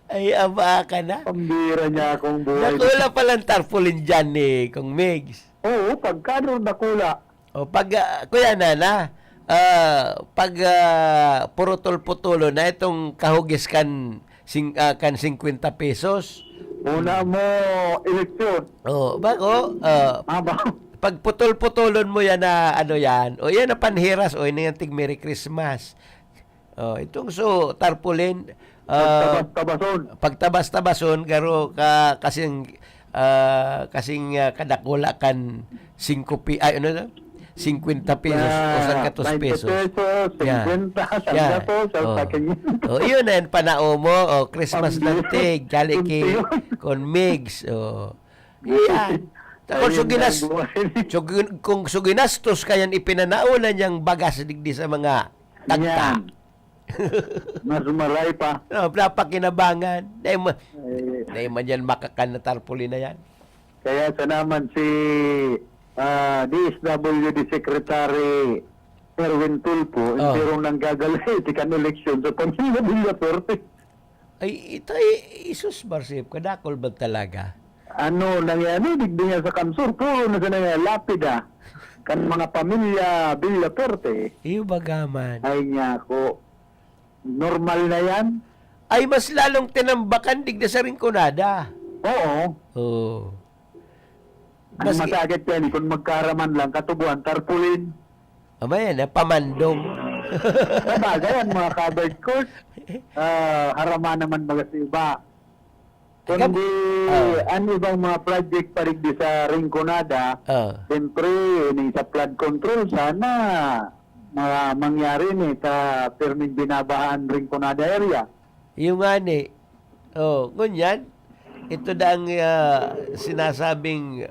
Ay, aba ka na. Pambira niya akong buhay. Dakula palang tarpaulin dyan ni Kong Migs. Oo, pagkano dakula? O, pag, ah, Kuya Nana, ah, pag, ah, purutol-putulon na itong kahugis kan sing-, ah, kan singkwenta pesos. Una mo, eleksyon. Oh, bako, ah, Ah, ba? pag putol-putulon mo yan na ano yan, o yan na panhiras, o yan na yan tig Merry Christmas. Oh, itong so, tarpaulin, ah, Pagtabas-tabason. pagtabas-tabason, garo ka, kasing, ah, kasing, ah, kadakula kan singko pi-, ay, ano na? Singkwenta pesos o Ah, sanggatos twenty pesos. pesos, Yeah. singkwenta, Yeah. sanggatos, Oh. sanggatos. Oh, iyon na yan, panao mo. Oh, Christmas Ang lang, tig. Chali ki, Unti yun. Kon Migs. Oh. Yeah. Kung Ayun suginas-, na ang buhay. sugi-, kung suginastos ka yan, ipinanao na niyang bagas digdi sa mga tagta. Yan. Mas maray pa. Oh, napakinabangan. Dahil ma-, Eh. dahil man yan makakan na tarpaulin na yan. Kaya sa naman si, ah, D S W D Secretary Erwin Tulfo, Oh. enterong nanggagalay ti kan eleksyon sa pamilya Villafuerte. Ay, ito ay, Jesus Marsip, kadakol ba talaga? Ano, nangyari, digdi nga sa Kamsur, puro na sa nangyari, lapida. Kan mga pamilya Villafuerte. Iyo baga man. Ay, niya ako. Normal na yan? Ay, mas lalong tinambakan digdi sa Rinconada. Oo. Oo. Ang Mas masakit yan, kung magkaraman lang, katubuan, tarpaulin. Ama yan, ah, pamandong. Sabagay, ang mga covered court, ah, harama naman baga sa iba. Ikaw, Kundi, ah. ang ibang mga project pa rin di sa Rinconada, Ah. siyempre, ining sa flood control, sana ma-, mangyari ni sa pirming binabahaan Rinconada area. Iyo nga ni. Oh, ngunyan, ito na ang, ah, sinasabing,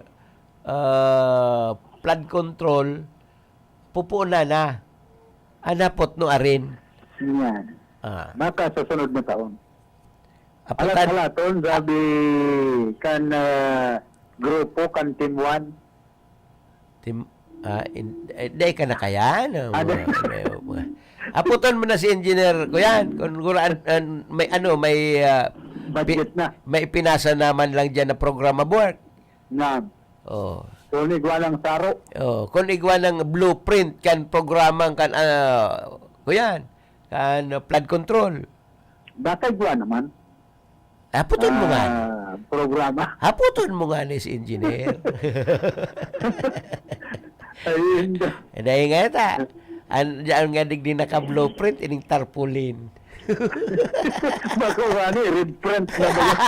ah, flood control, pupuon na na. An hapot no arin. Yan. Ah. Baka sa sunod na taon. Apo tan- Halat-halaton, sabi kan, ah, grupo, kan Team One. Tim-, ah, in-, eh, dai ka na kaya, no? Ah, dai. Mga, mga, mga. Aputon mo na si engineer ko yan. Kung guraan, an-, may ano, may, ah, Budget pi-, na. may ipinasa naman lang dyan na program of work. Yan. Oh. Kung igwa ng saro. Oh, kung igwa ng blueprint kan programang kan, ah, kuyan, kan flood control. Baka igwa naman. Haputon mo nga. Ah, programa. Haputon mo nga ni si engineer. Ayun. Eh, dahil nga ita, an-, diyan nga digdi naka-blueprint, ining tarpaulin. Baka nga ni, red print na ba yan?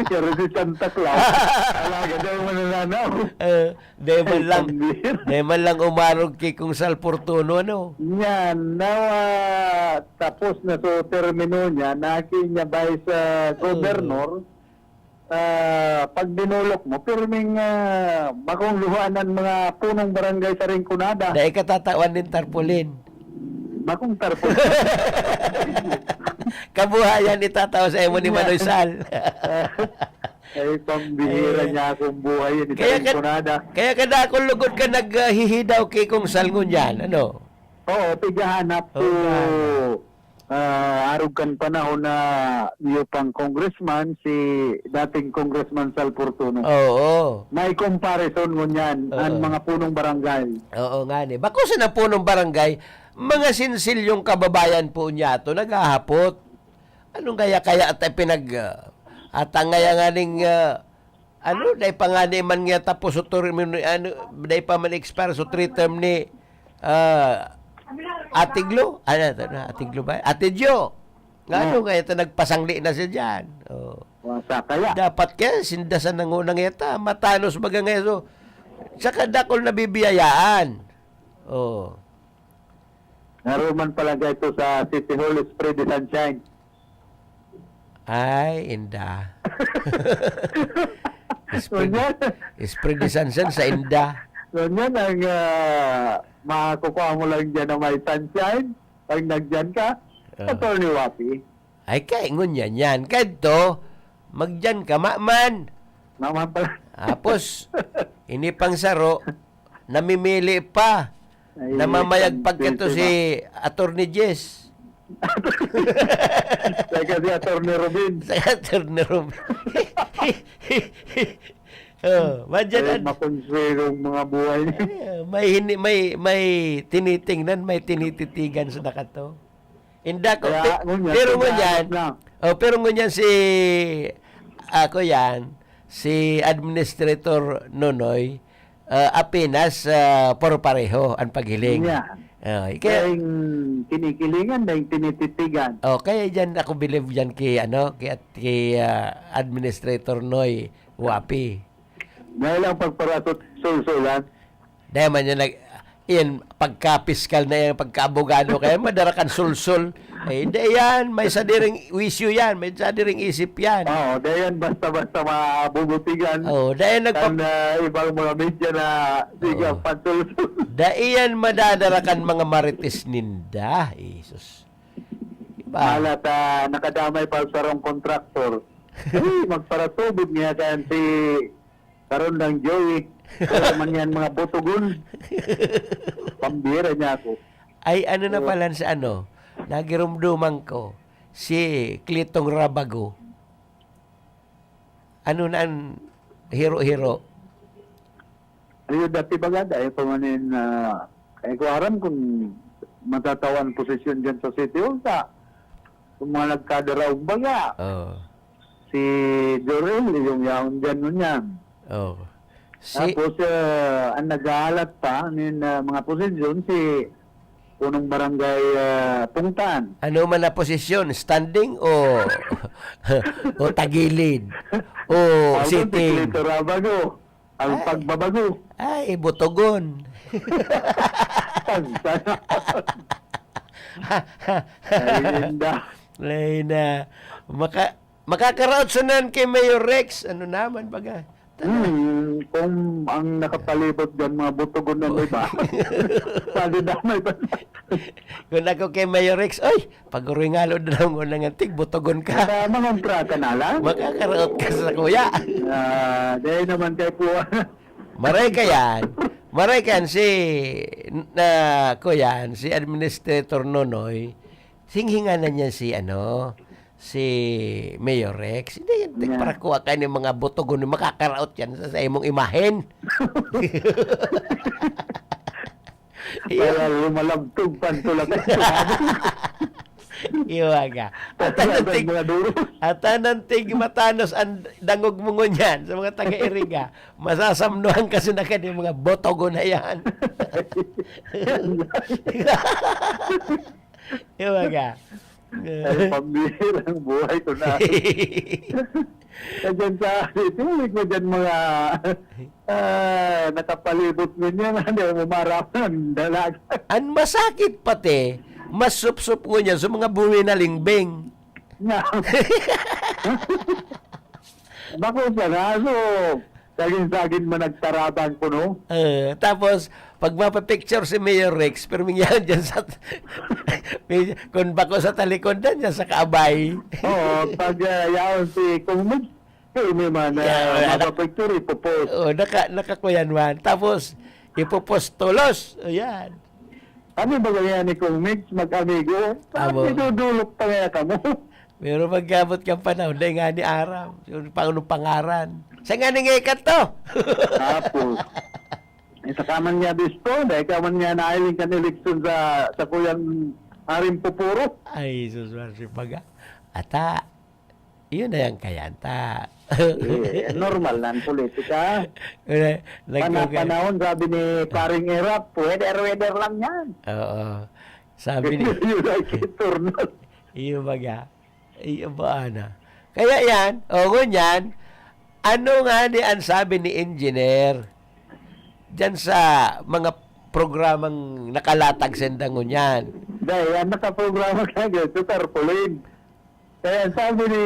Pero si Santa Claus, talaga daw manananaw. Eh, Dai man Ay, lang, pambira. dai man lang umarog ki Kong Sal Fortuno, ano? Yan, now, ah, tapos na so termino niya, naki niya vice, ah, Oo. governor, ah, pag dinulok mo, pirming, ah, bakong luhaan ang mga punong barangay sa Rinconada. Dai ka tatawan nin tarpaulin. Bakong tarpaulin. Kabuhayan itataw sa imo ni Yan. Manoy Sal. Ay, pambihira Ay. niya akong buhay yan, Kaya isa ka, rin kunada. kaya ka dakul lugod ka naghihidaw ki Kong Sal ngunyan, ano? Oo, pighahanap Oo, ko, nga. ah, arog kan panahon na iyo pang congressman, si dating Congressman Sal Fortuno. Oo. May comparison ngunyan, Oo. ang mga punong barangay. Oo nga ni. Bako sa na punong barangay, mga sinsilyong kababayan po niya to, naghahapot. Ano kaya, kaya ata pinag, ah, ata ngaya nganing, ah, ano, dai pa nga ni man nga tapos so term ni, ano, dai pa man expire so three term ni, ah, Ate Glo? Ano, ito na, Ate Glo ba? Ate Jo. Nga ano, Oo. kaya ito nagpasangli na siya dyan. Oh. Wasa kaya. Dapat kaya sinda sa nangunang yata, matanos baga ngayon. So, saka dakol na bibiyayaan. Oh. Naroman pala ito sa City Hall, Spray de Sunshine. Ay, inda. Spray, Ganyan. Spray de Sunshine sa inda. Ganyan ang, ah, makukuha mo lang dyan na may sunshine pag nagdyan ka. Ah. Attorney Wapi. Ay, kay ngunyan yan. Kadto, magdyan ka, maman. Maman pala. Tapos, ini pang saro, namimili pa. Ay, Namamayagpag ka to sisira. si Attorney Jess. Kaya si Attorney Robin. Sa Attorney Robin. Oh, madyan Ay, ad- makonsuelong mga buhay niya. Ay, may hini-, may, may tinitingnan, may tinititigan sa nakato. Inda ko, Kaya, pe-, ngunyan, pero tindahan ngunyan, na. oh, pero ngunyan si, ako yan, si Administrator Nonoy, ah, apenas, ah, paro-pareho ang paghiling. Yan. Oh, kaya Dahil kinikilingan, dahil tinititigan. Oh, kaya dyan ako believe dyan kay, ano, kay, kay, ah, Administrator Noy Wapi. Dahil ang pagparasot sulsulan. Dahil man yan, nag-, yan, pagka-piskal na yan, pagka-abogado, kaya madara kan sulsul. Eh, hindi yan, may sadiring wisyo yan, may sadiring isip yan. Oo, dahil yan basta-basta mabubutigan. Oo, dahil nagpa- Kan, ah, ibang mga media na sige, Oo. ang pansulsul. Dahil yan madadara kan mga marites ninda. Jesus. Diba? Malat, ah, nakadamay pa sa sarong kontraktor. Ay, magparasubod niya kan si Karon lang, Joey. Pero man yan, mga botogon. Pambira niya ako. Ay, ano na Oo. pala sa ano, nagirumduman ko, si Clitong Rabago. Ano na ang hiro-hiro? Ayun, dati baga, dahil pa man yun, ah, eh, ko aram kung matatawan posisyon dyan sa City Hall, sa, kung mga nagkadaraog baga. Oo. Si Jorel, yung yaon dyan nun yan. Oh. Si Tapos, ah, ang naghahalat pa nin, ah, mga posisyon, si punong barangay, ah, Pungtan. Ano man na posisyon? Standing o, o tagilid? O Ako, sitting? Secreto Rabago. Ang Ay. pagbabago. Ay, botogon. Pagsa- Ay, linda. Ay na. Maka-, Makakaraot sanan ki Mayor Rex. Ano naman, baga? Hmm, kung ang nakapalibot dyan, mga butugon na may ba? Pwede na may ba? Kung ako kay Mayor Rex, oy, pag-uringalod na lang mo nang antig, butugon ka. Sa mga kontrata na lang? Makakaraot ka sa kuya. Ah, dahil naman kay Pua. Maray ka yan. Maray ka yan, si, na, kuya, si Administrator Nonoy, singhinganan niya si, ano, si Mayor Rex. Hindi, hindi, Yeah. para kuha ka ng mga butugon, makakaraot yan sa, sa imong imahen. Para lumalabtog, pantulak at sumabog. Iwaga. At Pati ang ang tig-, mga duro. at ang tig matanos ang dangog mo ngunyan sa mga taga-Iriga. Masasamnuhan kasi na ka ng mga butugon na yan. Iwaga. Ay, pambihirang buhay ko na. Kaya dyan sa city, may ko dyan mga, ah, nakapalibot ngunyan, hindi mo maraman, dalaga. Ang masakit pati, mas supsup ngunyan sa mga buwi na lingbing. Nga. Bako pa na, so, sagin-sagin man nagtarabang ko, no? Eh, tapos, pag mapapicture si Mayor Rex, pero mingyan dyan sa, kung bako sa talikod na, dyan sa kaabay. Oo, pag, ah, yaon si Kung Mig, eh, may man, Yeah, ah, wala na. mapapicture, ipopost. Oo, naka-, nakakuyan man. Tapos, ipopost tulos. Ayan. Kami ba kaya ni Kung Migs mag-amigo? Amo. Idudulok pa kaya kamo? Pero pag-abot kang panahon, dai nga ni aram. Yung pang-, anong pangaran? Sa nga ni nga ikat to? Tapos, eh, sa kaman niya bisto, dahil kaman niya nailing kan eleksyon sa, sa kuyang Haring Pupuro. Ay, Jesus, mercy, paga. Ata, yun na yan kaya, ta. Eh, normal na ang politika. Wala, nagkaka- Panapanahon, sabi ni Paring Erap, weather-weather lang yan. Oo. Sabi ni Yun ay turno. Iyo baga. Iyo ba, ana? Kaya yan, o, ngunyan, ano nga ni ang sabi ni Engineer diyan sa mga programang nakalatag sa ngunyan? Dahil ang nakaprograma ka dyan sa tarpaulin. Kaya sabi ni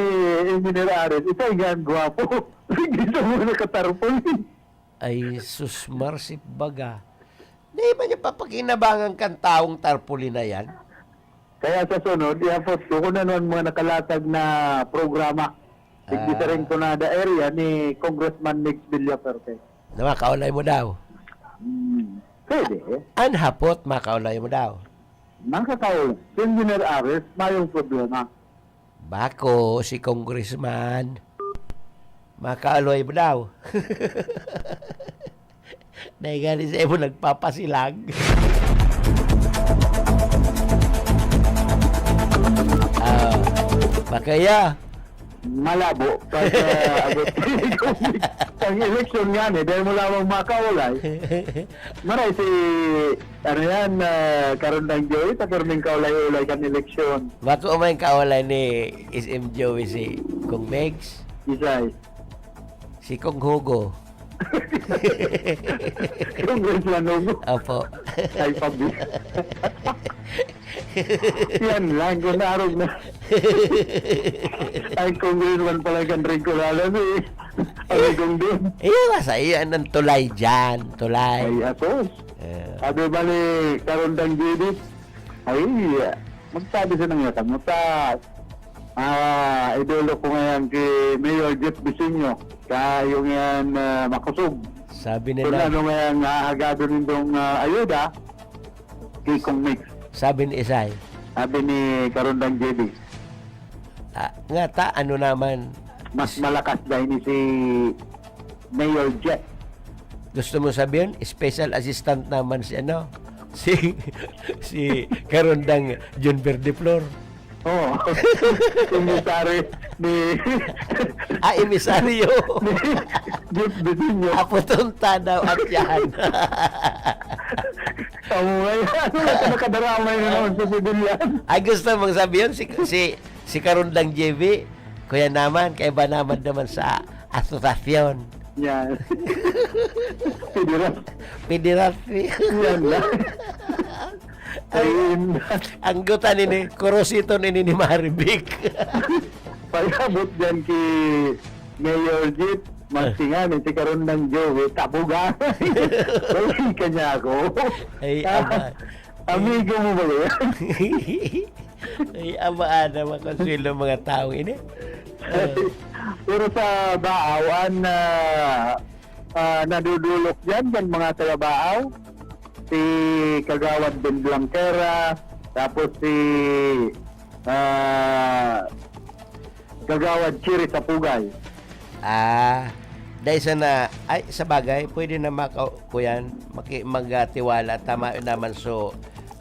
Engineer Ares, "Isa yan, gwapo." Hindi mo nakatarpaulin. Ay, sus, marsip baga. Di ba niya papakinabangan kan taong tarpaulin na yan? Kaya sa sunod, i-post ko kung ano ang mga nakalatag na programa. Digdi sa Ah. Rinconada area ni Congressman Mix Villafuerte. Na makaulay mo daw? Hmm, pwede. An hapot, makaulay mo daw? Makakaulay. Si Engineer Ares, mayong problema. Bako, si Congressman. Makaulay mo daw? Dahil gani sa imo nagpapasilag. Ah, makaya. Malabo. Pag, ah, abot ang eleksyon nga ni, dahil mo lamang makaulay. Maray si, ano yan, ah, Karundang Joey, sa pirming kaulay-ulay kan eleksyon. Bako may kaulay ni S M Joey si Kong Megs? Isay. Si Kong Hugo. Congressman Hugo. Apo. Ay, pabi. Yan lang, kung naarog na. Ay, Congressman pala kan Rinconada, si Amigong Dun. Iyo, sa iyo, anong tulay dyan? Tulay. Ay, asos. Eh. Sabi ba ni Karundang Judith? Ay, magsabi sa nangyakan mo sa, ah, idolo ko ngayon ki Mayor Jeff Bisinyo, kayo ngayon, ah, makusog. Sabi Kung nila, ano ngayon, ah, hagado nindong, ah, ayuda, ki Kong Mix. Sabi ni Isay. Sabi ni Karundang J B. Ah, nga ta, ano naman? Mas malakas dahil ni si Mayor Jeff. Gusto mo sabihin, special assistant naman si ano, si, si Karundang Jun Verdeflor. Oo. Emisaryo ni Ah, emisaryo. ni Jeff Bisinyo. Apo tonta daw at yan. Tama nga yan. Ano na ito, nakadaramay na naman sa sibilyan? Ay, gusto mong sabihin, si, si, si Karundang J B, kuya naman, kaiba naman naman sa asosasyon. Yan. Federal. Federal. Yan lang. Ay, Ayun. Ang guta nini, kurositon ini ni Marivic. Pag-abot dyan ki Mayor Jeff, mas Ah. singa ni si Karundang Joey, tabugan. Balik ka niya ako. Ay, ama. Amigo mo ba yan? Ay, ama, ana, makonsuelo mga taong ini. Ah. Pero sa Baaw, an, ah, ah, nadudulok dyan, kan mga taga Baaw, si Kagawad Ben Blanquera, tapos si, ah, Kagawad Chiri Sapugay. Ah, dahil sana, ay, sa bagay, pwede na maka-, kuyan, maki-, magtiwala, tama yun naman, so,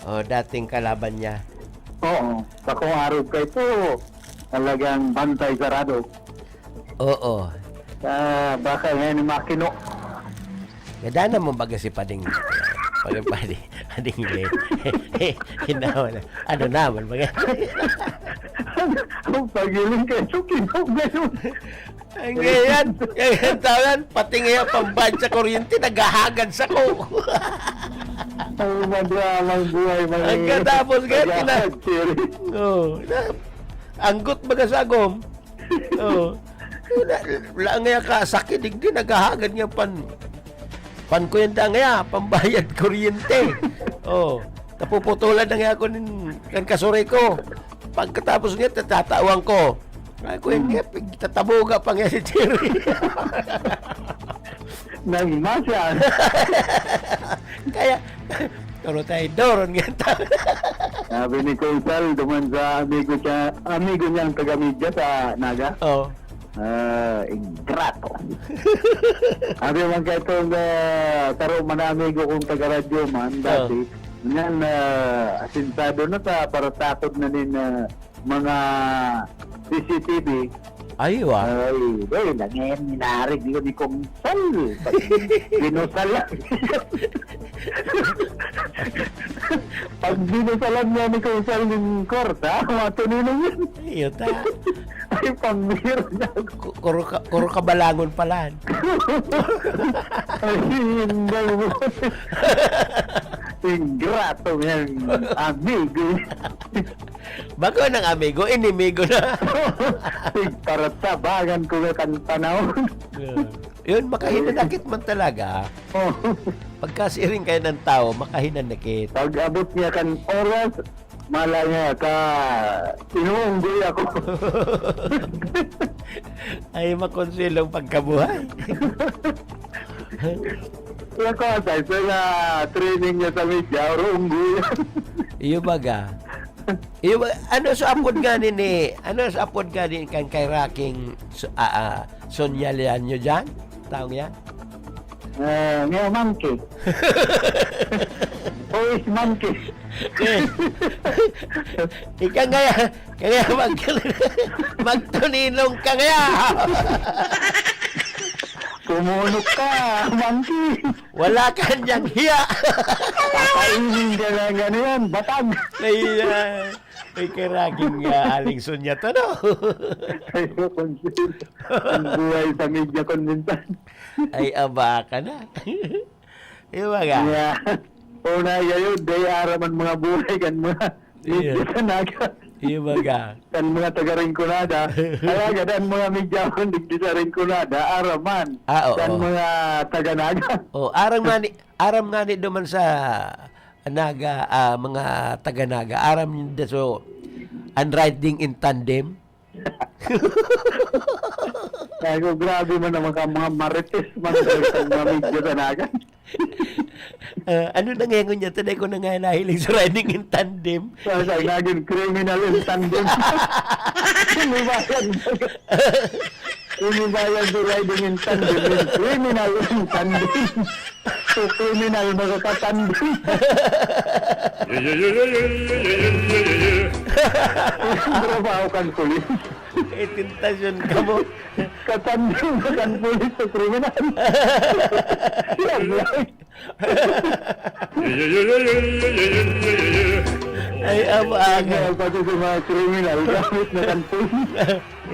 oh, dating kalaban niya. Oo, sa kung arog ka ito, talagang bantay sarado. Oo. Ah, baka ngayon yung makino. Ganda naman baga si Pading, Pading, Pading, Pading Lee. Hinawa na. Ano naman, baga? Ang pagiling kayo, so kinog ngayon. Ang ganyan, ganyan, tawagan, pati nga yung pambayad sa kuryente, naghahagad sa ko. Ang madramang buhay, mga Ang katapos, ganyan, taga-, tina-, Jerry. Oo. Anggot baga sa agom. Oo. Wala, wala nga ka sakit, digdi, naghahagad nga pan, pan kuwenta nga, pambayad kuryente. Oo. Napuputulan na nga ako nin, kan kasuri ko. Pagkatapos nga, tatatawan ko. Ay, kuya, Hmm. nga, pig-, tatabuga pa nga si Jerry. Nagmasya. Kaya, turo tayo, doron nga ta-, Sabi ni Kong Sal, duman sa amigo siya, amigo niyang taga-media sa Naga. Oo. Ah, ingrato. Sabi man kay itong, ah, taro man na amigo kong taga-radyo man, Oo. dati, yan, ah, asensado na sa paratakod na nin, ah, mga C C T V. Ay, wa. Ay, doy, lagi yan, minarig yun ni Kong Sal. Pag binusalan. Pag binusalan niya ni Kong Sal ng korta, matuninong yun. Iyo ta. Ay, pambira na. Ku-, kuro ka, kuro kabalangon pala. Ay, hindi mo. Ingrato yan, amigo. Bako ng amigo, inimigo na. Tigparatabangan ko nga kan panahon. Yun. Yun, makahinanakit man talaga. Oh. Pagkasiring kayo ng tao, makahinanakit. Pag abot niya kan oras, mala niya ka, inuunggoy ako. Ay, makonsilong pagkabuhay. Kaya ko, asay, sa na training niya sa media, or unggoy. Iyo baga. Iyo ba, ano sa apod nga ni, ni, ano sa apod nga ni kan kay Raking, so, ah, ah, Sonya Leaño dyan? Taong yan? Eh, ngayon, monkey. Who is monkey? Eh, ika ngaya, kaya mag-, magtuninong ka ngaya. Kumunok ka, monkey. Wala ka niyang hiya. Pakainin ka na gano'n, batag. Ay, ah, may karaging, ah, aling sunya to, no? Ay, ang buhay sa media convention. Ay, aba ka na. Di ba nga? Yeah. Una, yayo, day aram ang mga buhay kan mga Iya. Medyo sa Naga. Iya, baga. Kan mga taga Rinconada. Kaya gad ang mga medyo digdi sa Rinconada, araman. Ah, oo. Kan mga taga Naga. Oh, aram nga ni, aram nga ni duman sa Naga, ah, mga taga Naga. Aram ninda so, ang riding in tandem. Kaya ko, grabe man naman ka, mga marites man talaga ang mga medyo sa Naga. Ah, ano na ngayon niya? Tunay ko na nga nahiling sa riding in tandem. Sa, sa naging criminal in tandem. Sinibayan. Sinibayan sa riding in tandem. Yung criminal in tandem. So, criminal, makakatandem. Trabaho kan pulis. May tentasyon ka mo. Katandem na kan pulis sa kriminal. Yan lang. Ay, amo, Yan aga. Nga, pati sa mga kriminal, gamit na kan pulis.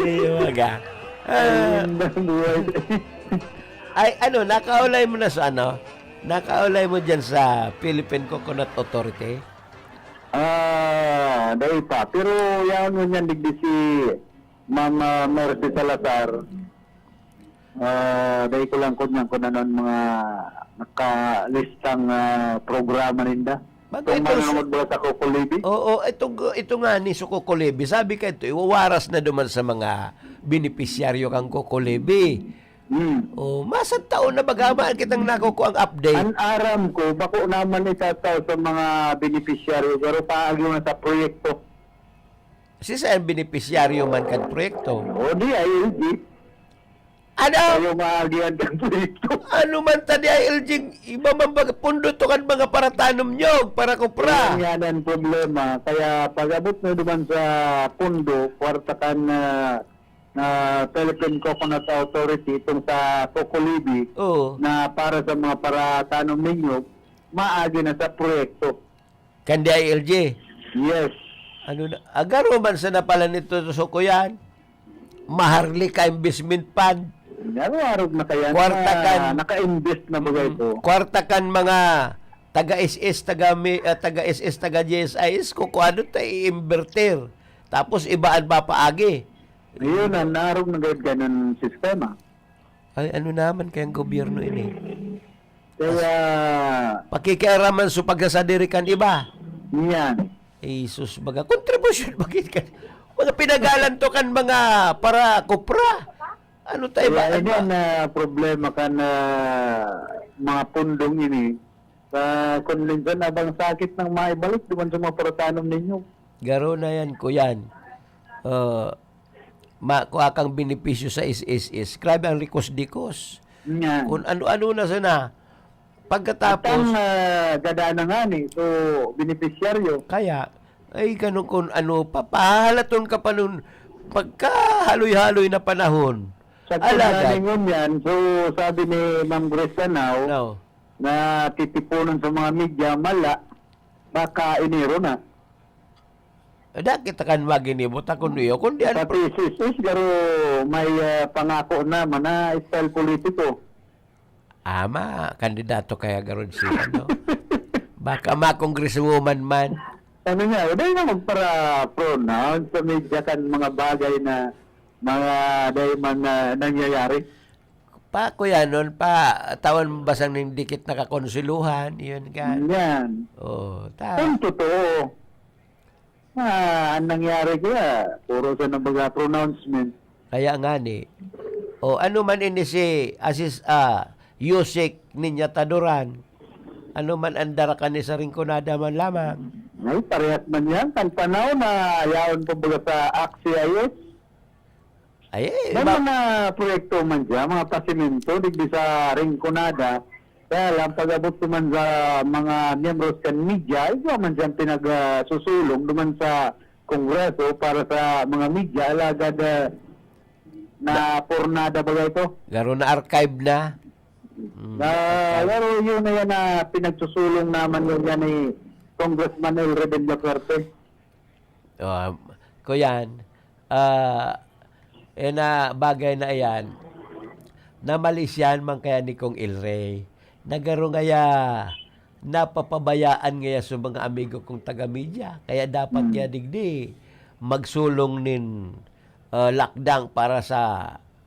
Iyo, aga. Ah. Ayun na ang buhay. Ay, ano, nakaulay mo na sa ano? Nakaulay mo dyan sa Philippine Coconut Authority? Ah, dai pa. Pero yan, ngunyan, digdi si Ma'am, ah, Mercy Salazar. Ah, dai ko lang kun, kun ano ang mga nakalistang, ah, programa ninda. Bagay Itong to, mga su- nangod mula sa Coco Levy. Oo, itong, ito nga ni sa Coco Levy, sabi ka ito, iwawaras na duman sa mga benepisyaryo kang Coco Levy. Hmm. Oh, masang taon na baga man kitang nakukuha ang update. Ang aram ko, bako naman itataw sa mga benepisyaryo, pero paagi man sa proyekto. Si saan benepisyaryo man kan proyekto? O, D I L G. Ano? Kayo maagihan kan proyekto. Ano man ta D I L G, iba man baga, pundo to kan mga paratanom nyo, para kupra. Yan nga ang problema. Kaya pag-abot na duman sa pundo, kwarta kan, ah, na Philippine Coconut Authority, itong sa Coco Levy, Oo. na para sa mga paratanom ninyo, maagi na sa proyekto. Kan D I L G? Yes. Ano na, agaro man sana pala nito sa Sukuyan. Maharlika Investment Fund. Ano, arog na kaya Kwarta na, kan naka-invest na ba Mm. ito? Kwarta kan mga taga-S S, taga mi-, ah, taga-S S, taga-G S I S, kung, kung ano ta i-inverter. Tapos iba ang mapaagi. Ayun, ang narog na gayud ganun sistema. Ay, ano naman kayang gobyerno ini? Kaya Pakikiaraman sa pagkasadiri kan iba. Yan. Jesus, baga, kontribusyon, bakit ka? Mga pinagalan to kan mga para kupra. Ano tayo ba? Kaya yan Ano? na problema kan, ah, mga pundong ini. Sa convention, abang sakit nang maibalik duman sa mga paratanom ninyo. Garo na yan, kuyan. Ah, ma-, kuha kang benepisyo sa S S S. Grabe ang rikos-dikos. Yan. Kung ano-ano na sana. Pagkatapos At ang, ah, gada na nga ni, so, benepisyaryo. Kaya, Ay, ganun kun ano pa, pahahalaton ka pa nun pagkahaloy-haloy na panahon. Sa Alagad. Kunaningon yan, so, sabi ni Ma'am Grace Canao, No. na titipunan sa mga media, mala, baka Enero na. Ada kita kan maginibo ta kun iyo, kundi an Pati si Sis garo may, ah, pangako naman na style politiko. Ama, kandidato kaya garod si ano? Baka ma-congresswoman man. Ano niya, dahil na magpara-pronounce sa media kan mga bagay na mga dahil man na nangyayari. Pa, kuya, nun pa, tawan mo ba sang ning dikit na kakonseluhan? Yun ka. Yan. Oh, ta. Kung totoo, Ah, ang nangyari kaya, puro sa nagbaga pronouncement. Kaya nga ni. O ano man ini si Asis, ah, Yusek Niña Taduran? Ano man ang dara ka ni sa Rinconada man lamang? Ay, parehas man yan. Kan panahon na yaon kumbaga sa Axis. Ay, eh, May iba- mga proyekto man siya, mga pasimento, digdi sa Rinconada. Kaya lang, pag-abot ko man sa mga miyembros kan media, igwa man siyang pinag-, ah, susulong duman sa Kongreso para sa mga media, alagad, ah, na pornada ba ito? Garo na archive na. Mm, Na, archive. Pero yun na yan na pinagsusulong naman yun yan ni Congressman El Rebelde Fuerte. Oh, kuyan, ah, eh, na bagay na iyan, namalisyan man kaya ni Kong El Rey, na garo ngaya napapabayaan ngaya sa mga amigo kong taga-media. Kaya dapat Hmm. kaya digdi magsulong nin, ah, lakdang para sa,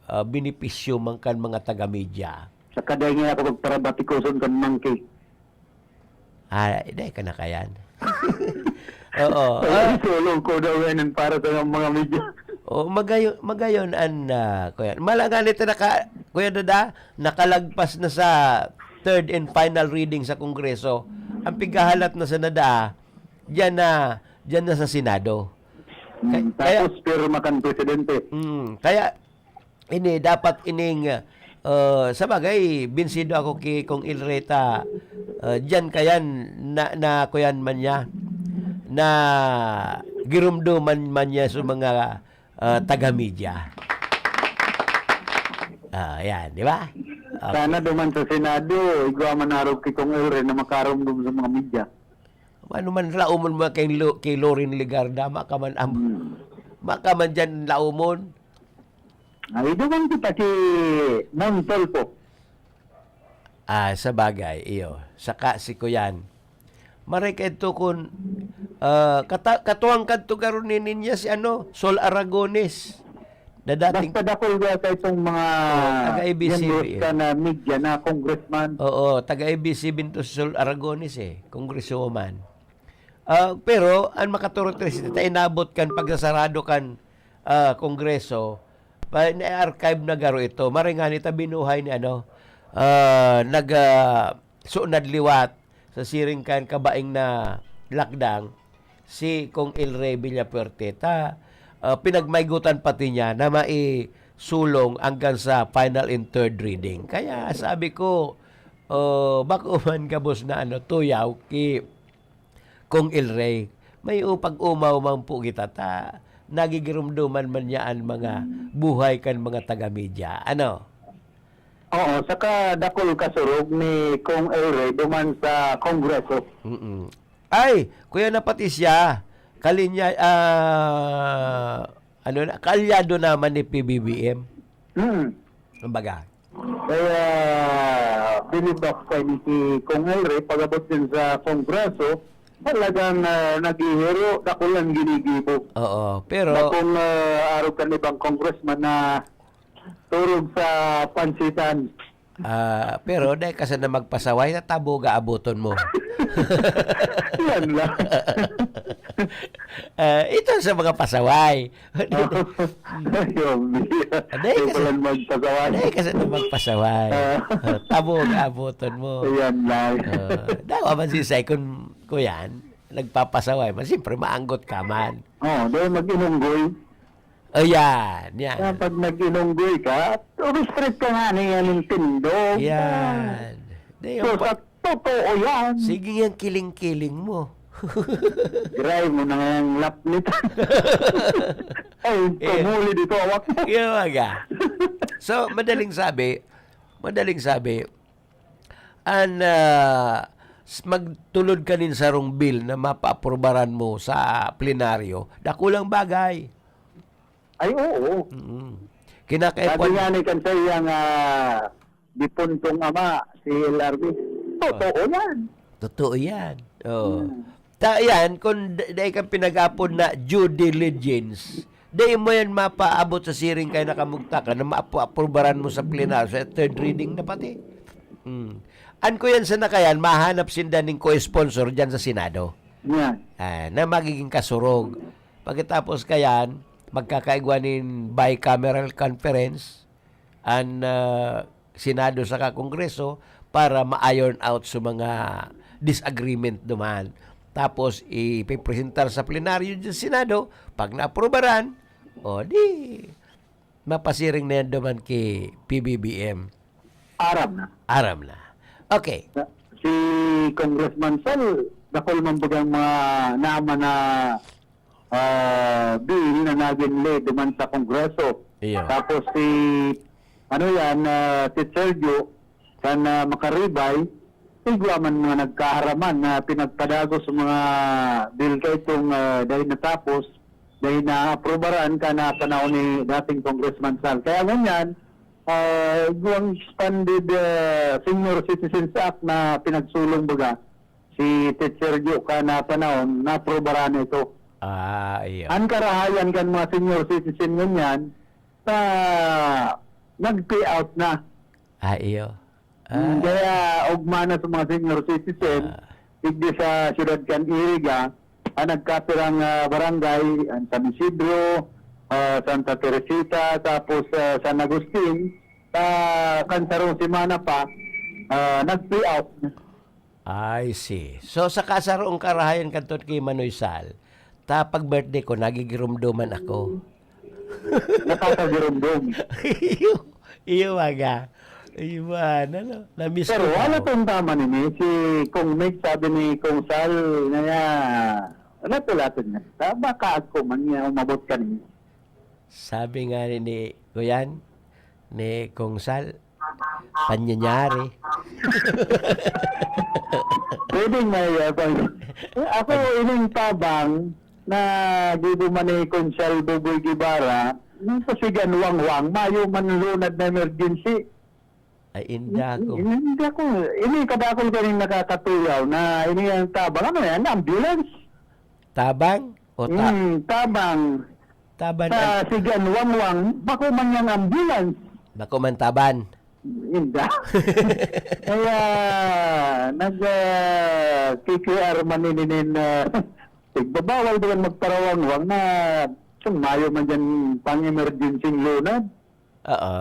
ah, benepisyo man kan mga taga-media. Sa kaday ngaya ako magparabatikoson kan monkey. Ah, dai ka na kayan. Oo. Ay, ah, solo ko daw yan para sa mga media. Oh, magayon, magayon an, ah, kuya. Mala nga nito naka-, Kuya Dada, nakalagpas na sa third and final reading sa Kongreso. Ang pighahalat na sa Dada, diyan na, diyan na sa Senado. Kay-, Mm, kaya tapos pirma kan presidente. Mm, kaya ini, dapat ining, ah, sabagay, binsido ako ki Kong El Rey ta, ah, diyan kayan na, na kuyan man niya, na giromdoman man niya sa mga, ah, taga-media. Ah, yan, di ba? Okay. Sana duman sa Senado, igwa man arog ki Kong El Rey na makaromdom sa mga media. Ano man, laomon mo kay Lo-, kay Loren Legarda, makaman am-, Hmm. makaman diyan laomon. Ay, duman kita ki Mon Tulfo. Ah, sa bagay, iyo. Saka si Kuyan. Maray ka ito kun, ah, kata-, katuwang kadto garo ni ninya si ano, Sol Aragones. Na dating Basta dakul ba sa itong mga Oo, taga A B C B, miyembros eh. ka na media na congressman? Oo, taga A B C B to si Sol Aragones eh, congresswoman. Ah, pero ang makaturot rin sila, ta inabot kan pagsasarado kan, ah, Kongreso, pa, na-archive na garo ito. Maray ngani ta binuhay ni ano, ah, nag, ah, sunad liwat sa siring kan kabaing na lakdang, si Kong El Rey Villafuerte, ta, ah, pinagmaygutan pati niya na maisulong hanggang sa final and third reading. Kaya sabi ko, oh, bako man gabos na ano, tuyaw ki Kong El Rey, may upag-umaw man po kita ta nagigirumduman man niya an mga buhay kan mga taga-media. Ano? Oo, saka dakul kasurog ni Kong El Rey duman sa Kongreso. Mm-mm. Ay, kuya, na pati siya, kalinya-, ah, ano na, kaalyado naman ni P B B M. Mm. Kumbaga. Kaya, bilib ako kay ni si Kong El Rey, pag-abot din sa Kongreso, talagang, ah, naghihiro, dakul ang ginigibo. Oo, pero Dakong, ah, arog kan ibang congressman na turog sa pansitan. Ah, pero dai ka sana magpasaway, ta tabo ga abuton mo. Yan lang. Ah, ito sa mga pasaway. Ay, obvious. Dai Di ka pala sa-, magpasaway. dai ka sana magpasaway. Ah. Ah, tabo ga abuton mo. Yan lang. Ah, dawa man si Sai kun, kuyan, nagpapasaway man, siyempre maanggot ka man. Oo, dai mag-inunggoy. Ayan, yan. Kaya pag nag-inunggoy ka, restrict ka nga na yan yung tindog. Yan. Di, So, yung pa-, sa totoo yan. Sige yan, kiling-kiling mo. Gray mo na ngayang laplit. Ay, Eh, kumuli dito, awak mo. Kaya nga. So, madaling sabi, madaling sabi, an, ah, s-, magtulod ka nin sarong bill na mapaaprubaran mo sa plenaryo, dakulang bagay. Ay, oo. Mm. Kinakaipuhan Sabi nga ni kan sa iyang, ah, dipuntong ama, si L R B, totoo Ah. yan. Totoo yan. Oo. Hmm. Ta-, yan, kung d-, dai kang pinag-apod na due diligence, dai mo yan mapaabot sa siring kay nakamugtak ka na maapo-, aprubaran mo sa plenar, sa third reading na pati. Hmm. An ko yan sa nakayan, mahanap sinda ning co-sponsor dyan sa Senado. Yan. Ah, na magiging kasurog. Pagkatapos kayan, magkakaigwa nin bicameral conference an, ah, Senado saka Kongreso para ma-iron out sa mga disagreement duman. Tapos ipipresentar sa plenaryo sa Senado, pag naaprubaran, o di, mapasiring na yan duman ki P B B M. Aram na. Aram na. Okay. Si Congressman Sal, dakul man bagang mga naman na ah, bill na nagin ley duman sa Kongreso. Iyo. Tapos si, ano yan, ah, si Sergio, kan, ah, Makaribay, igwa man mga nagkaharaman na pinagpadagos sa mga bill kaitong, ah, dahil natapos, dahil naaprubaran ka na panahon ni dating Congressman Sal. Kaya ngunyan, ah, igwang expanded, ah, Senior Citizens Act na pinagsulong baga, si Teacher Joe ka na panahon, naaprubaran na ito. Ah, iyo. Ang karahayan kan mga senior citizen ngunyan, na nag-pay out na. Ah, iyo. Mm, Ah. kaya ugma na sa mga senior citizen, Ah. digdi sa siyudad kan Iriga, ang nagkapirang, ah, barangay, ang San Isidro, ah, Santa Teresita, tapos, ah, San Agustin, sa kansarong semana pa, ah, nag-pay out na. I see. So, sa kasarong karahayan kadto ki Manoy Sal, ta pag birthday ko, nagigiromdoman ako. Nakakagiromdom. Iyo, iyo, baga. Iyo, ano, na-miss Pero ko wala daw. Tong tama nini, si Kong Meg, sabi ni Kong Sal, na ya, wala to, wala to niya. Sa baka ako man niya, umabot ka niya. Sabi nga ni, ni Kuyan, ni Kong Sal, "Panyanyari." Pwedeng may, uh, pag-, ako, Pag- ining tabang na gibo man ni Kong Sal Buboy Guevara, nung pasigan wangwang, mayo man lunad na emergency. Ay, inda ko. Ini, hindi ako. Ini kadakol ko rin nakakatuyaw na ini ang tabang. Ano yan? Ambulance? Tabang? O ta- Hmm, tabang. Taban Sa an- Sigan, Wangwang, bako man yang ambulance. Bako man taban. Inda. Kaya, nag, ah, K K R man ini nin, ah, igbabawal doon magparawangwang na kung mayo man dyan pang-emergency lunad. Oo.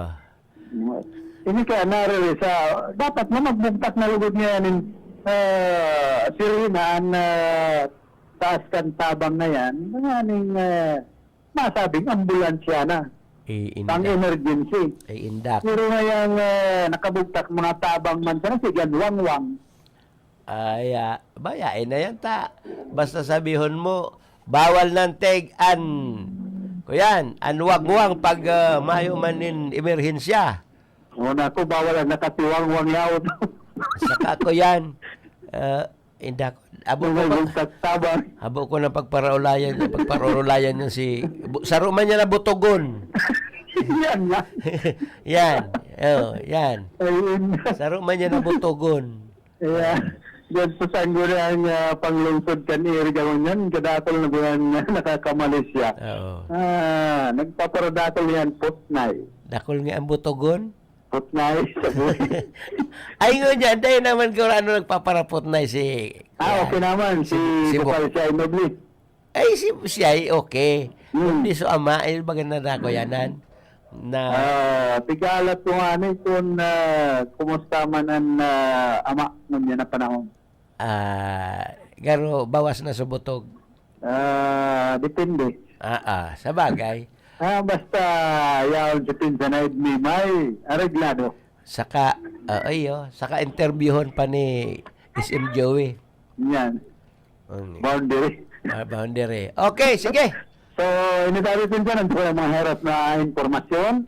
Ini kaya nariri sa, dapat na magbugtak na lugod niya nin, ah, sirena an, ah, taas kan tabang na yan. Nganing, ah, masabing ambulansya na. Eh, inda. Pang-emergency. Eh, inda. Pero ngayang, ah, nakabugtak mga tabang man sana, sige, wangwang. Ay, ah, bayae na yan ta. Basta sabihon mo, bawal nang teg an, kuyan, an wagwang pag, ah, mayo man nin emerhensya. O, naku, bawal ang nakatiwangwang yaon. Saka, kuyan, ah, inda ko, abo ko May pa, bugtak tabang. Abo ko na pagparaulayan, pagparurulayan yan si, bu-, saro man yan na butogon. Yan na. Yan. Oh, yan. Ayun. Saro man yan na butogon. Kaya, diyan sa Sangguniang, ah, panglungsod kan Iriga ngunyan, kadakol na buwan na nakakamalisya. Oo. Ah, nagpaparadakol yan, putnay. Dakol nga ang butogon? Putnay, sa buhay. Ay, ngunyan, dahil naman kung ano nagpaparaputnay si, Ah, yan. Okay naman, si Si, si Bukal Buk- siya, Noble. Ay, si, siya ay okay. Hmm. Kundi so ama, ay, baga na nako yanan. Na Ah, tigalat ko nga ni kun, ah, kumusta man an, ah, ama ngunyan na panahon? Ah, garo, bawas na sa butog. Ah, depende. Ah, ah, sa bagay. Ah, basta yaon sa pinsan na may areglado. Saka, ah, iyo, saka interbyuhon pa ni S M Joey. Yan. Ang boundary. Ah, boundary. Okay, sige. So, ini tayo pinsan, ang mga heras na impormasyon.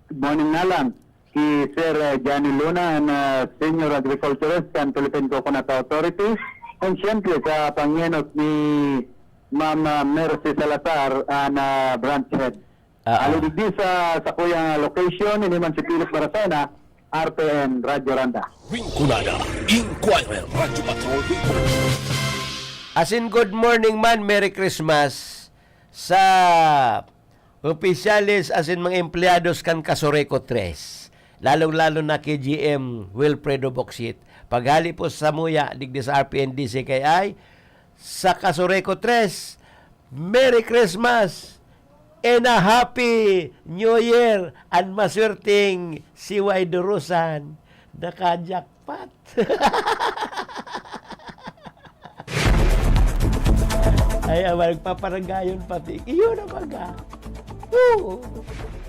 Good morning na lang ki Sir, eh, Johnny Luna, ang, ah, Senior Agriculturist kan Philippine Coconut Authority. And siyempre, sa pangenot ni Ma'am, ah, Mercy Salazar, ang, ah, branch head. Ah, ah. Alugid di sa, sa kuyang location, ini man si Philip Baracena, R T N Radyo Randa. Rinconada, Inquirer, Radyo Patrol, Rinconada. Asin good morning man, Merry Christmas sa opisyales asin mga empleyados kan Casureco tres, lalong-lalo na kay G M Wilfredo Boksit. Paghali po sa muya, digdi sa R P N D C K I, sa Casureco tres, Merry Christmas and a Happy New Year! An maswerteng siway durusan, naka-jackpot. Ay, awa, nagpaparangayon pati. Iyo na baga. Oo.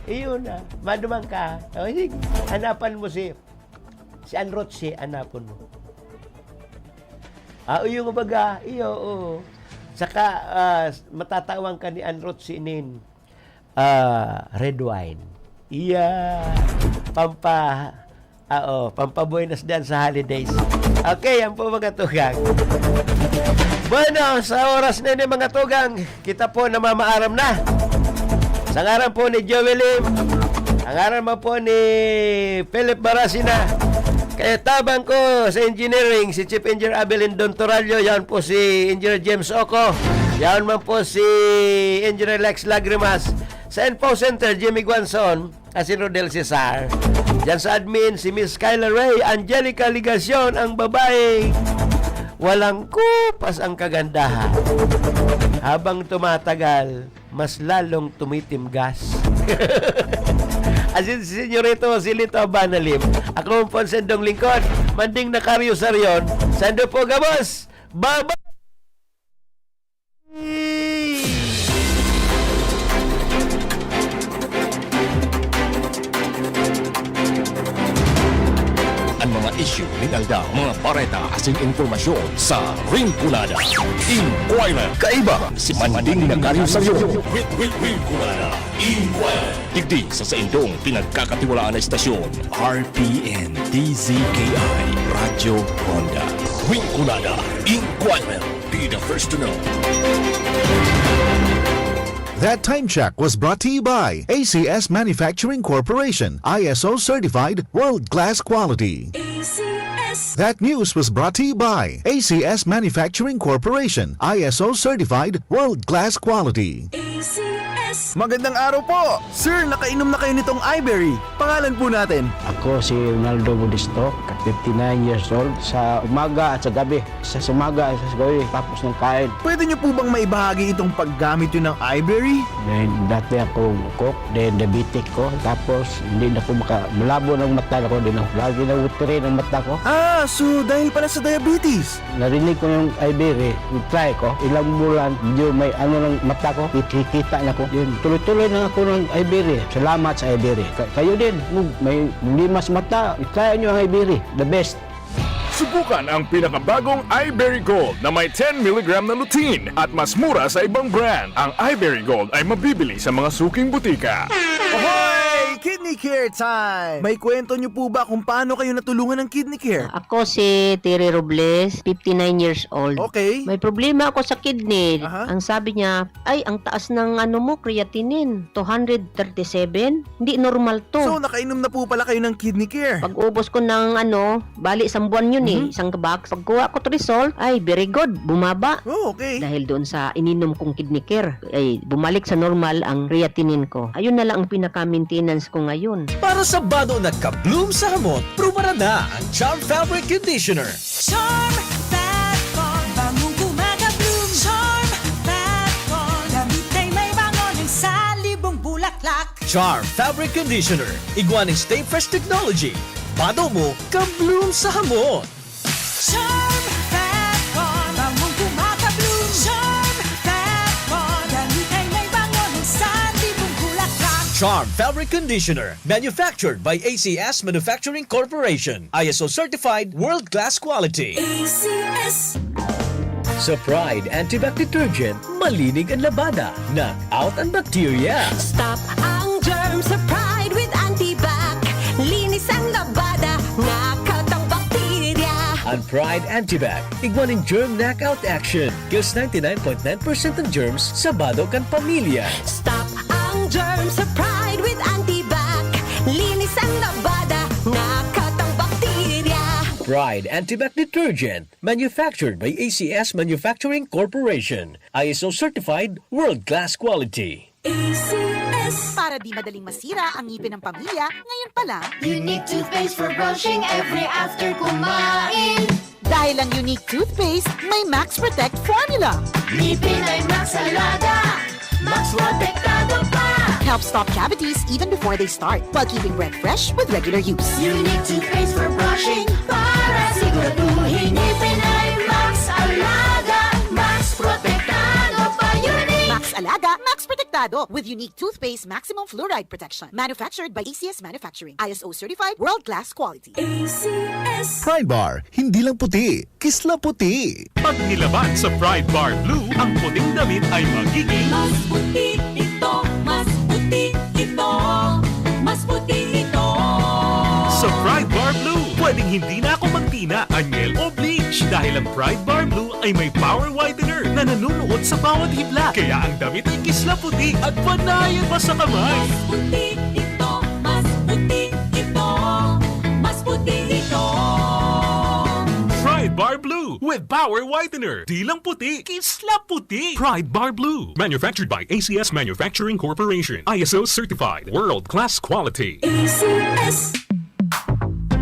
Iyo na. Maduman ka. O, sige. Hanapan mo si, si Ann Roche, hanapon mo. Ah, iyo nga baga. Iyo, oo. Saka, ah, matatawan ka ni Ann Roche nin ah, red wine. Iya, pampa-, oo, pampabuenos diyan sa holidays. Okay, yan po, mga tugang. Bueno, sa oras na ini, mga tugang, kita po namamaaram na. Sa ngaran po ni Joey Lim, ang ngaran mo po ni Philip Barasina, kaya tabang ko sa engineering, si Chief Engineer Abelin Don Torallo, yan po si Engineer James Oco, yan man po si Engineer Lex Lagrimas, sa Info Center, Jimmy Guanzon, asin Rodel Cesar. Diyan sa admin, si Miss Kyla Ray Angelica Ligacion, ang babaeng walang kupas ang kagandahan. Habang tumatagal, mas lalong tumitimgas. Asin si Senyorito Silito Banalim. Ako po ang sendong lingkod, Manding Nakaryo Sarion. Sendo po gabos! Baba! An mga isyu nin aldaw, mga bareta asin impormasyon sa Rinconada Inquirer. Kaiba si Manding Nakaryo Sarion. Rin-, Rin-, Rinconada Inquirer. Digdi sa saindong pinagkakatiwalaan na istasyon, R P N D Z K I, Radyo Ronda. Rinconada Inquirer. Be the first to know. That time check was brought to you by A C S Manufacturing Corporation, I S O certified, world-class quality. A C S. That news was brought to you by A C S Manufacturing Corporation, I S O certified, world-class quality. A C S. Magandang araw po! Sir, nakainom na kayo nitong Iberry? Pangalan po natin. Ako si Ronaldo Modesto, fifty-nine years old. Sa umaga at sa gabi, sa umaga at sa gabi, tapos ng kain. Pwede niyo po bang maibahagi itong paggamit niyo ng Iberry? Then, dati ako cook, then diabetic ko. Tapos, hindi na ko maka-, malabo ng mata ko, din ako. Lagi na watery ng mata ko. Ah, so dahil pala sa diabetes? Narinig ko yung Iberry, i-try ko. Ilang bulan, medyo may ano ng mata ko, kikita na ko. Yun, tuloy-tuloy na ako ng Iberry. Salamat sa Iberry. Ka-, kayo din, kung may problema sa mata, i-try nyo ang Iberry. The best. Subukan ang pinakabagong Iberry Gold na may ten milligram na lutein at mas mura sa ibang brand. Ang Iberry Gold ay mabibili sa mga suking butika. Hoy! Kidney Care time! May kwento nyo po ba kung paano kayo natulungan ng Kidney Care? Ako si Terry Robles, fifty-nine years old. Okay. May problema ako sa kidney. Aha. Ang sabi niya, "Ay, ang taas ng ano mo, creatinine, two hundred thirty-seven. Hindi normal to." So, nakainom na po pala kayo ng Kidney Care? Pag-ubos ko ng ano, bali, isang buwan yun eh, Mhm. isang box. Pagkuha ko result, ay, very good, bumaba. Oh, okay. Dahil doon sa ininom kong Kidney Care, ay, bumalik sa normal ang creatinine ko. Ayun na lang ang pinaka-maintenance ko ngayon. Para sa bado na ka-bloom sa hamot, prubaran na ang Charm Fabric Conditioner. Charm Fat Con, bangong gumagabloom. Charm Fat Con, damit ay may bango ng sanlibong bulaklak. Charm Fabric Conditioner, igwa nin Stay Fresh Technology. Bado mo, ka-bloom sa hamot. Charm Fat Con, bangong gumagabloom. Charm Fat Con, damit ay may bango ng sanlibong bulaklak. Charm Fabric Conditioner, manufactured by A C S Manufacturing Corporation. I S O certified, world-class quality. A C S. Sa Pride Antibac Detergent, malinig ang labada, knock out ang bakterya. Stop ang germ sa Pride with Antibac. Linis ang labada, knock out ang bakterya. Ang Pride Antibac, igwa nin germ knockout action. Kills ninety-nine point nine percent ng germs sa bado kan pamilya. Stop ang germ sa Pride with Antibac. Linis ang labada, knock out ang bakterya. Pride Antibac Detergent, manufactured by A C S Manufacturing Corporation. I S O certified, world-class quality. A C S. Para di madaling masira ang ngipin ng pamilya, ngayon pa lang. Unique toothpaste for brushing every after kumain. Dahil ang Unique Toothpaste may Max Protect Formula. Ngipin ay Max Alaga, Max Protektado pa. Help stop cavities even before they start, while keeping breath fresh with regular use. Unique toothpaste for brushing para siguraduhin ngipin ay Max Alaga, Max Protektado pa. Unique! Max Alaga, Max Protektado with Unique Toothpaste Maximum Fluoride Protection. Manufactured by A C S Manufacturing. I S O certified, world-class quality. A C S. Pride Bar, hindi lang puti, kisla puti. Pag nilaban sa Pride Bar Blue, ang puting damit ay magiging mas puti ito, mas puti ito, mas puti ito. Sa Pride Bar Blue, pwedeng hindi na ako magtina, anyel o bleach dahil ang Pride Bar Blue ay may power whitener na nanunuot sa bawat hibla. Kaya ang damit ay kisla puti at panayan pa sa kamay. Mas puti ito, mas puti ito, mas puti ito. Pride Bar Blue with Power Whitener. Di lang puti, kisla puti. Pride Bar Blue. Manufactured by A C S Manufacturing Corporation. I S O certified. World class quality. A C S.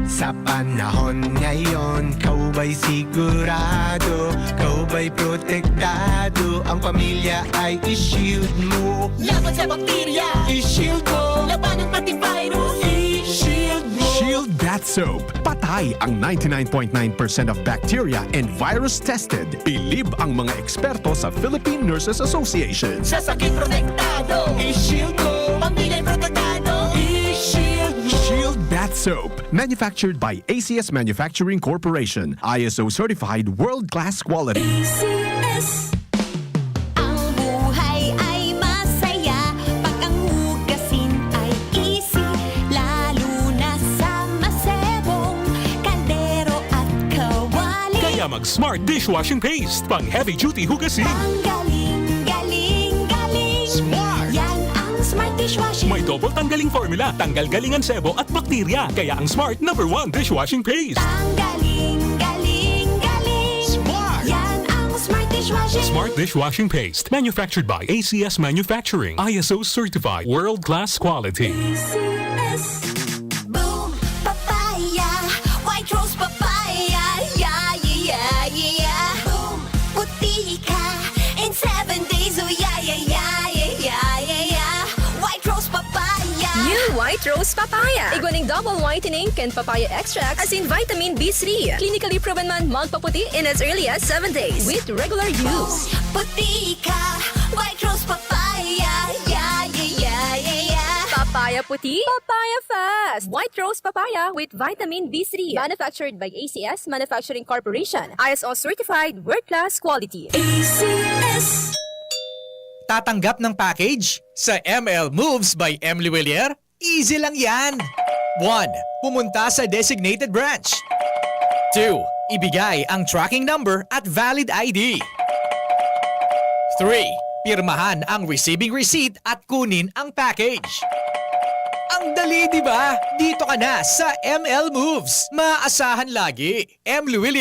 Sa panahon ngayon, ikaw ba'y sigurado? Ikaw ba'y protektado? Ang pamilya ay i-shield mo. Laban sa bakterya, i-shield mo. Labanan pati virus, i-shield mo. Shield Bath Soap. Patay ang ninety-nine point nine percent of bacteria and virus tested. Bilib ang mga eksperto sa Philippine Nurses Association. Sa sakit protektado, i-shield mo. Pamilya protektado, i-shield mo. Shield Bath Soap. Manufactured by A C S Manufacturing Corporation. I S O certified, world-class quality. A C S. Ang buhay ay masaya pag ang hugasin ay easy, lalo na sa masebong kaldero at kawali. Kaya mag Smart Dishwashing Paste, pang heavy duty hugasin. Ang galing, galing, galing. Smart! Yan ang Smart Dishwashing. May double tanggaling formula, tanggal galing ang sebo at bakterya. Kaya ang Smart number one dishwashing paste. Tanggaling, galing, galing. Smart! Yan ang Smart Dishwashing. Smart Dishwashing Paste, manufactured by A C S Manufacturing, I S O certified, world-class quality. A C S. Boom Papaya, White Rose Papaya, yeah, yeah, yeah, yeah. Boom, puti ka in seven days, oh yeah, yeah, yeah, yeah, yeah, yeah, yeah. White Rose Papaya. New White Rose Papaya. Igwa ning double whitening kan papaya extract, asin vitamin B three. Clinically proven man magpaputi in as early as seven days with regular use. Puti ka, White Rose Papaya, yeah, yeah, yeah, yeah, yeah. Papaya puti, papaya fast. White Rose Papaya with vitamin B three. Manufactured by A C S Manufacturing Corporation. I S O certified, world class quality. A C S. Tatanggap ng package? Sa M L Moves by Emily Willier? Easy lang yan! One, pumunta sa designated branch. Two, ibigay ang tracking number at valid I D. Three, pirmahan ang receiving receipt at kunin ang package. Ang dali, di ba? Dito ka na sa M L Moves. Maaasahan lagi. Emily Willier.